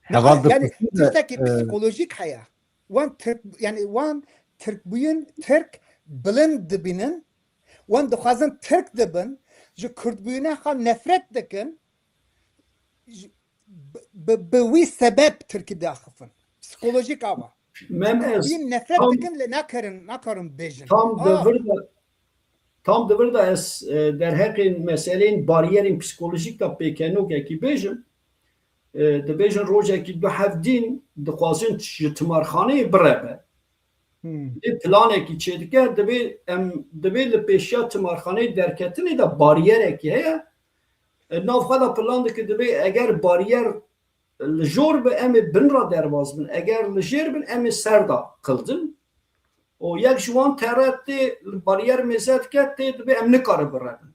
Heval Niha yani dipirsin de, tiştekî e, psikolojik heye. Wan Tirk yani wan Tirk bûyin Tirk bilind dibînin. Wan dixwazin Tirk dibin. Ji Kurd bûyine xwe nefret dikin. Ji- bi- bi bi wî sebeb Tirkî daxifin. Psikolojik ava. Mem ez Bîn nefret tam- dikin lê nakerin, nakarin bêjin. Tam Ah, di vir de tam di vir de ez e, derheqên meseleyên bariyerên psikolojîk de pêkenokekî bêjim. E, dibêjin rojekî du hevdîn dixwazin ji timarxaneyê bireve. hmm. Dibê planekî çêdike, dibê em dibê li pêşiya timarxaneyê derketinê de bariyerekî heye. E, nav xwe de plan dike, dibê eger bariyer li jor bi em ê bin re derbas bin, eger li jêr bin em ê ser de qildin. Û yek ji wan tere tê li bariyer mêze dike, tê dibê em nikarin birevin.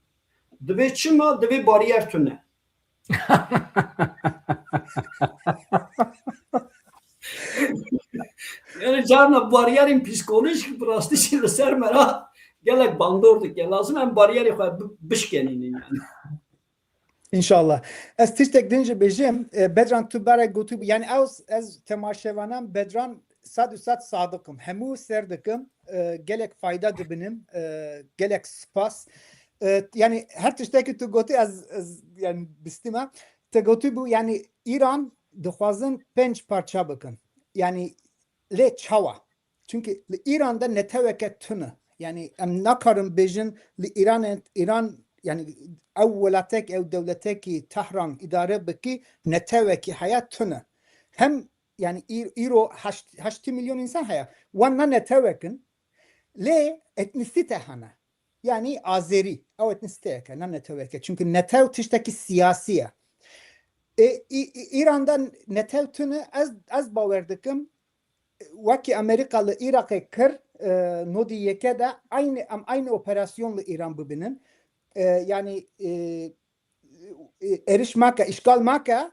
Dibê çima? Dibê bariyer tune. Yani carna bariyerên psikolojik bi rastî jî li ser me re gelek bandor dike. Lazim em bariyerê xwe bi- bişkenînin yani. İnşallah. Ez tiştek din jî bêjim, e, Bedran tu berek gotî, yani ez, ez temaşevanan Bedran sed û sed sadiq im. Hemû ser dikim, e, gelek fayda dibinim, e, gelek spas. E, yani her tiştekî tu gotî ez, ez yani bistime. Te gotî bû yani Îran dixwazin penc parça bikin. Yani lê çawa? Çünkü li Îran de neteweke tune. Yani em nakarin bêjin li Îran, Îran yani ew welatek, ew dewletekî Tehran îdare bikî netewekî heye tune. Hem yani î- îro heşt, heşt milyon insan heye. Wan ne netewekin lê etnisite hene. Yani Azerî, ew etnisiteyeke, ne neteweke. Çünkü netew tiştekî siyasî ye. E, Î- Î- Îran'da netew tune ez, ez bawer dikim, wekî Amerîka li Iraqê kir, e, nodî yeke de aynı, em aynı operasyon li Îran bibînin. E, yani, e, e, êriş make, îşgal make,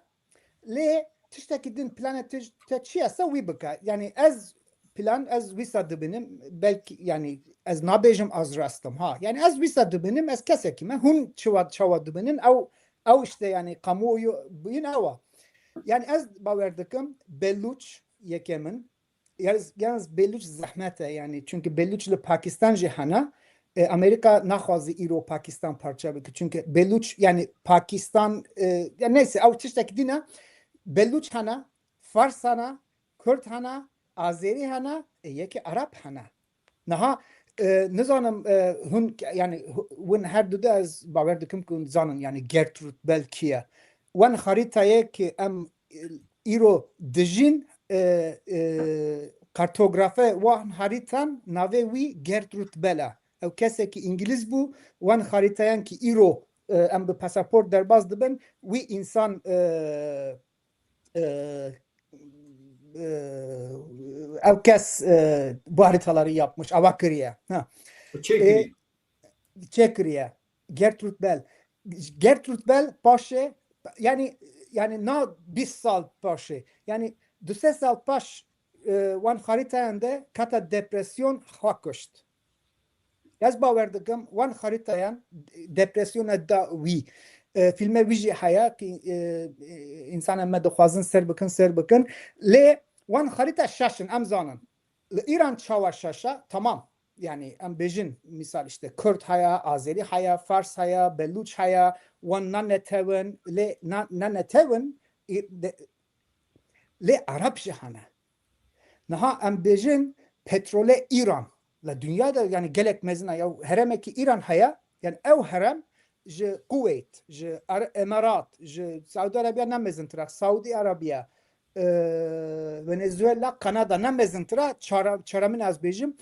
lê tiştekî din planê te, te çi ye se wî bike. Yani ez plan, ez wisa dibînim, belkî yani ez nabêjim ez rast im, ha. Yani ez wisa dibînim, ez kesekî me, hûn çiwa, çawa dibînin, ew, ew işte yani kamuoyu bûyin ew e. Yani ez bawer dikim, Belûç yekemin, yalnız, yalnız Belûç zehmet e yani. Çünkü Belûç li Pakistan jî hene. E, Amerîka naxwaze îro Pakistan parça bike. Çünkü Belûç yani Pakistan, e, ya neyse, ew tiştek dîne. Belûç hene, Fars hene, Kurd hene, Azerî hene, e, yekî Arap hene. Niha, e, nizanim, e, hûn, yani, hû- hûn her du de ez bawer dikim ku hûn zanin, yani, Gertrud Bell kî ye. Wan xarîtayê ki em, e, îro dijîn, e, e, kartografe wan harîtan navê wî Gertrude Bell e. Ew kesekî îngilîz bû, wan harîtayan kî îro, e, em bi pasaport derbas dibin, wî însan, e, e, e, ew kes, e, bu haritaları yapmış, ava kiriye. Ha. Çekiri. Çekiriye. Gertrude Bell. Gertrude Bell paşê, yani, yani na bîst sal paşê, yani du sê sal paş, e, wan harîtayan de kata depresyon xwe kuşt. Ez bawer dikim wan harîtayan depresyona da wî. E, filme wî jî heye ki, e, e, însanên me dixwazin ser bikin, ser bikin. Lê wan harîta şaş in, em zanin. Li Îran çawa şaş e? Tamam. Yani em bêjin, misal işte Kurd heye, Azerî heye, Fars heye, Belûç heye, wan ne netew in, lê ne, ne netew in, î-, de, lê Ereb jî hene. Niha em bêjin petrolê Îran. La dinya de yani gelek mezin e. Ya heremekî Îran heye, yani ew herem ji Kuweyt, ji Ar-, Emirat, ji Saudi Arabia ne mezintir e, Saudi Arabia, e, Venezuela, Kanada ne mezintir e, çara-, çaremin ez bêjim,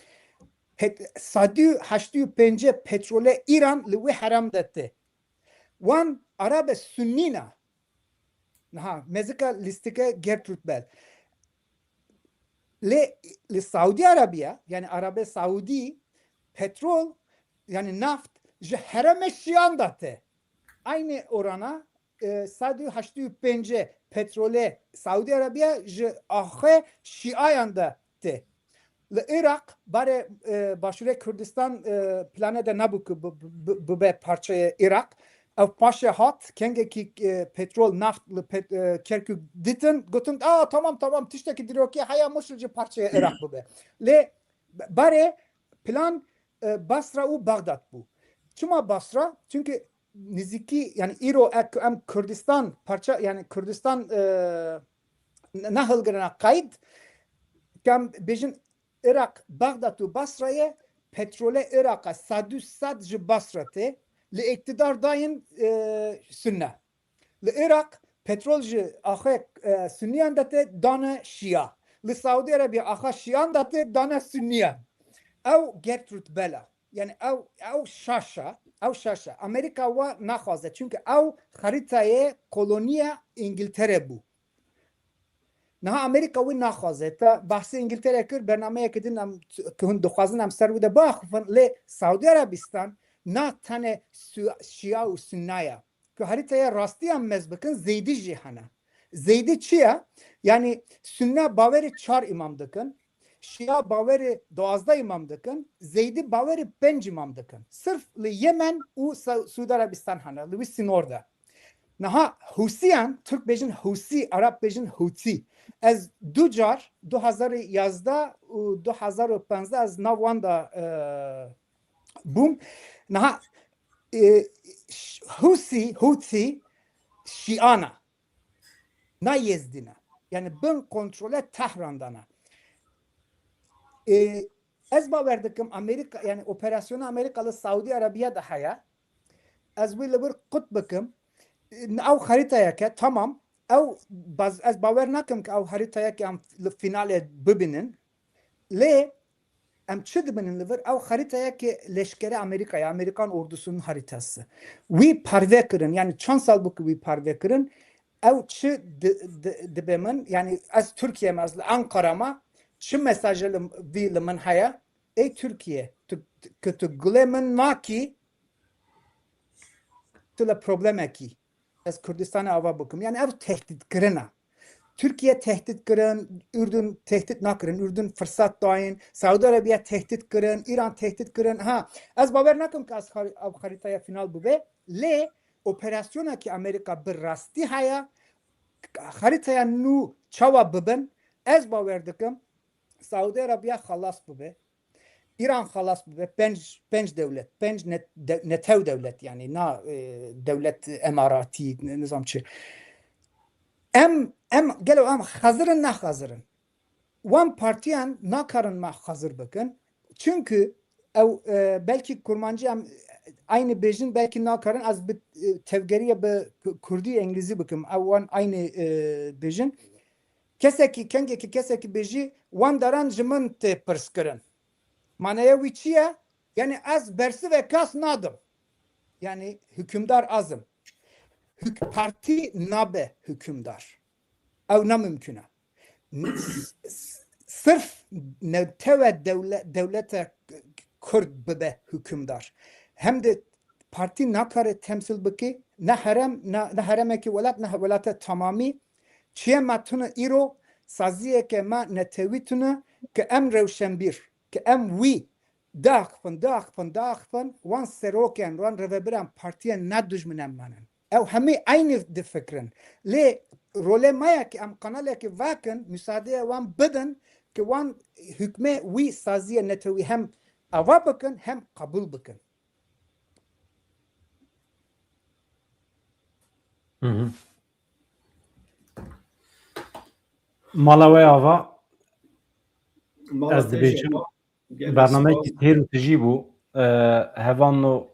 pet-, sedî û heştî û pêncî petrolê Îran li wê herem de tê. Wan Erebe Sunnî ne. Niha mezika lîstike Gertrude Bell. Lê li Saudi Arabia, yani Arabê Saudî, petrol, yani naft ji heremê Şiyan de tê. Aynı orana, e, sedî heştî û pêncî petrolê Saudi Arabia ji axê Şiayan de tê. Li Iraq, barê, e, Başûrê Kurdistan, e, plane de nebû ku bi-, bi-, bibe parçeyê Iraq. Ev paşê hat, kengekî, e, petrol, naft li pet-, e, Kerkûk ditin, gotin, "A, tamam, tamam, tiştekî dîrokî heye, muşkil ji parçeyê Iraq bibe." Lê barê plan, e, Basra û Baxdad bû. Çima Basra? Çünkü nizîkî, yani îro ek-, em Kurdistan parça, yani Kurdistan, e, ne hilgirina qeyd, ke em bêjin Iraq, Baxdad û Basrayê petrolê Iraqa sed û sed ji Basra tê, li îktidar dayîn, e, Sunne. Li Iraq petrol ji axê, e, Sunniyan de tê dane Şia. Li Saudi Arabia axa Şiyan de tê dane Sunniyan. Ew Gertrude Bell e. Yani ew, ew şaş e, ew şaş e. Amerîka we naxwaze. Çünkü ew xerîtayê koloniya Îngiltere bû. Niha Amerîka wî naxwaze. Te behsê Îngiltere kir, bernameyeke din em, ku hûn dixwazin em ser wî de biaxifin, lê Saudi Arabistan na tenê Su-, Şia û Sunna ye. Ku herîtaya rastî em mez bikin, Zeydî jî hene. Zeydî çi ye? Yani Sunna bawerî çar îmam dikin, Şia bawerî duwazdeh îmam dikin, Zeydî bawerî pênc îmam dikin. Sirf li Yemen û Sa-, Suudi Arabistan hene, li wî sînor de. Niha Hûsiyan, Tirk bêjin Hûsî, Arab bêjin Hûtî. Ez du car, du hezar û yazdeh û du hezar û panzdeh ez nav wan de, e, bûm. Niha, e, ş-, Hûsî, Hûtî, Şiana. Na Yezdî ne. Yani bin kontrole Tehran de ne. E, ez bawer dikim Amerîka, yani operasyona Amerîka li Saudi Arabia de heye. Ez wî li wir qut bikim. Ew xerîtayeke, tamam. Ew baz-, ez bawer nakim ke ew xerîtayeke em li finalê bibînin. Lê em çi dibînin li vir? Ew xerîtayeke leşkerê Amerîka ye, Amerikan ordusunun haritası. Wî parve kirin, yani çend sal bû ki wî parve kirin. Ew çi di-, di-, dibe min? Yani ez Tirkiye me, ez li Ankara me, çi mesajê li, vî li min heye? Ey Tirkiye, tu, ki tu gulê min nakî, tu li problemekî. Ez Kurdistanê ava bikim. Yani ev tehdîtkirin e. Tirkiye tehdît kirin, Ürdün tehdît nakirin, Ürdün firsat dayîn, Saudi Arabia tehdît kirin, Îran tehdît kirin. Ha, ez bawer nakim ke ez xar-, ev xerîtaya final bibe, lê operasyonekî Amerîka bi rastî heye, xerîtaya nû çawa bibin, ez bawer dikim Saudi Arabia xelas bibe. Îran xelas bibe, pênc, pênc dewlet, pênc net-, de-, netew dewlet, yani na, e, dewlet emaratî, ne-, nizam çi. Em, em, gelo em xezir in, ne xezir in? Wan partiyan nakarin me xezir bikin. Çünkü ew, e, belkî kurmancî em aynî bêjin, belkî nakarin. Ez bi, e, tevgeriya bi ku-, kurdî, îngilîzî bikim. Ew wan aynî, e, bêjin. Kesekî, kengekî kesekî bêjî, wan daran ji min tê pirs kirin. Maneya wî çi ye? Yani ez bersivê kes nadim. Yani hükümdar azim. Hük-, partî nabe hükümdar. Ew ne mimkun e. S-, s-, sirf netewe dewle-, dewlete Kurd bibe hükümdar. Hem de partî nakare temsil bike, ne herem, ne, ne heremekî welat, ne welate tamamî. Çiye me tune îro, saziyeke me netewî tune, ke em rewşenbîr, ke em wî diaxifin, diaxifin, diaxifin, wan serokên, wan rêvebiran partiyên ne dijminên me nin. Ew hemî eynî difikirin. Lê rolê me ye ki em kanalekî vekin, müsaadeye wan bidin ki wan hükmê wî saziyê netewî hem ava bikin hem qebûl bikin. Hı hı. Mala we ava. Mala ez dibêjim. Bernameyekî têr û tijî bû. E, hevalno,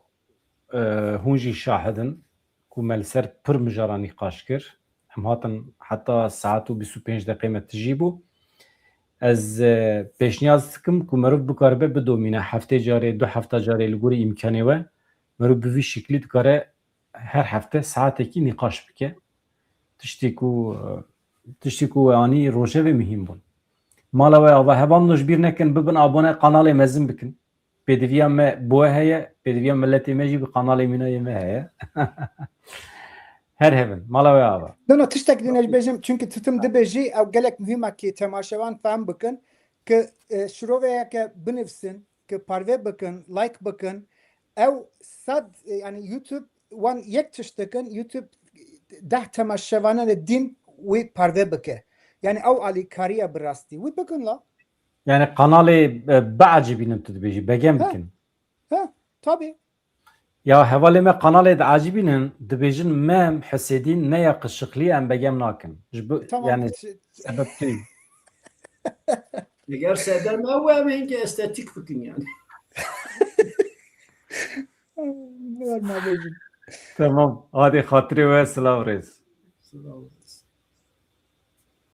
e, hûn jî şahid in ku me li ser pir mijara nîqaş kir. Em hatin heta saet û bîst û pênc deqê me tijî bû. Ez, e, pêşniyaz dikim ku meriv bikaribe bidomîne heftê carê, du hefta carê li gorî îmkanê we. Meriv bi vî şiklî dikare her hefte saetekî nîqaş bike. Tiştê ku, tiştê ku we anî rojevê muhîm bûn. Mala we ava hevalno ji bîr nekin, bibin abone, kanalê mezin bikin. Pêdiviya me bi we heye, pêdiviya miletê me jî bi kanalê mîna yê me heye. Her hevin, mala we ava. No, no, tiştek din ez bêjim, çünkü tutum dibêjî, ew gelek muhîm e ki temaşevan fehm bikin, ki, e, şiroveyeke binivsin, ki parve bikin, like bikin, ew sed, e, yani YouTube wan yek tişt dikin, YouTube deh temaşevananê din wî parve bike. Yani ew alîkariye bi rastî. Wî bikin la. Yani kanalê, e, biecibînin tu dibêjî, begem bikin. Ha, tabii. Ya hevalê me kanalê diecibînin, dibêjin Mem Hüsedîn ne yakışıklı, em begem nakin. Ji bo, tamam, yani sebep tu. Eger sedem ew em hingê estetik bikin yani. Tamam. Hadi xatirê we, silav rêz. Silav.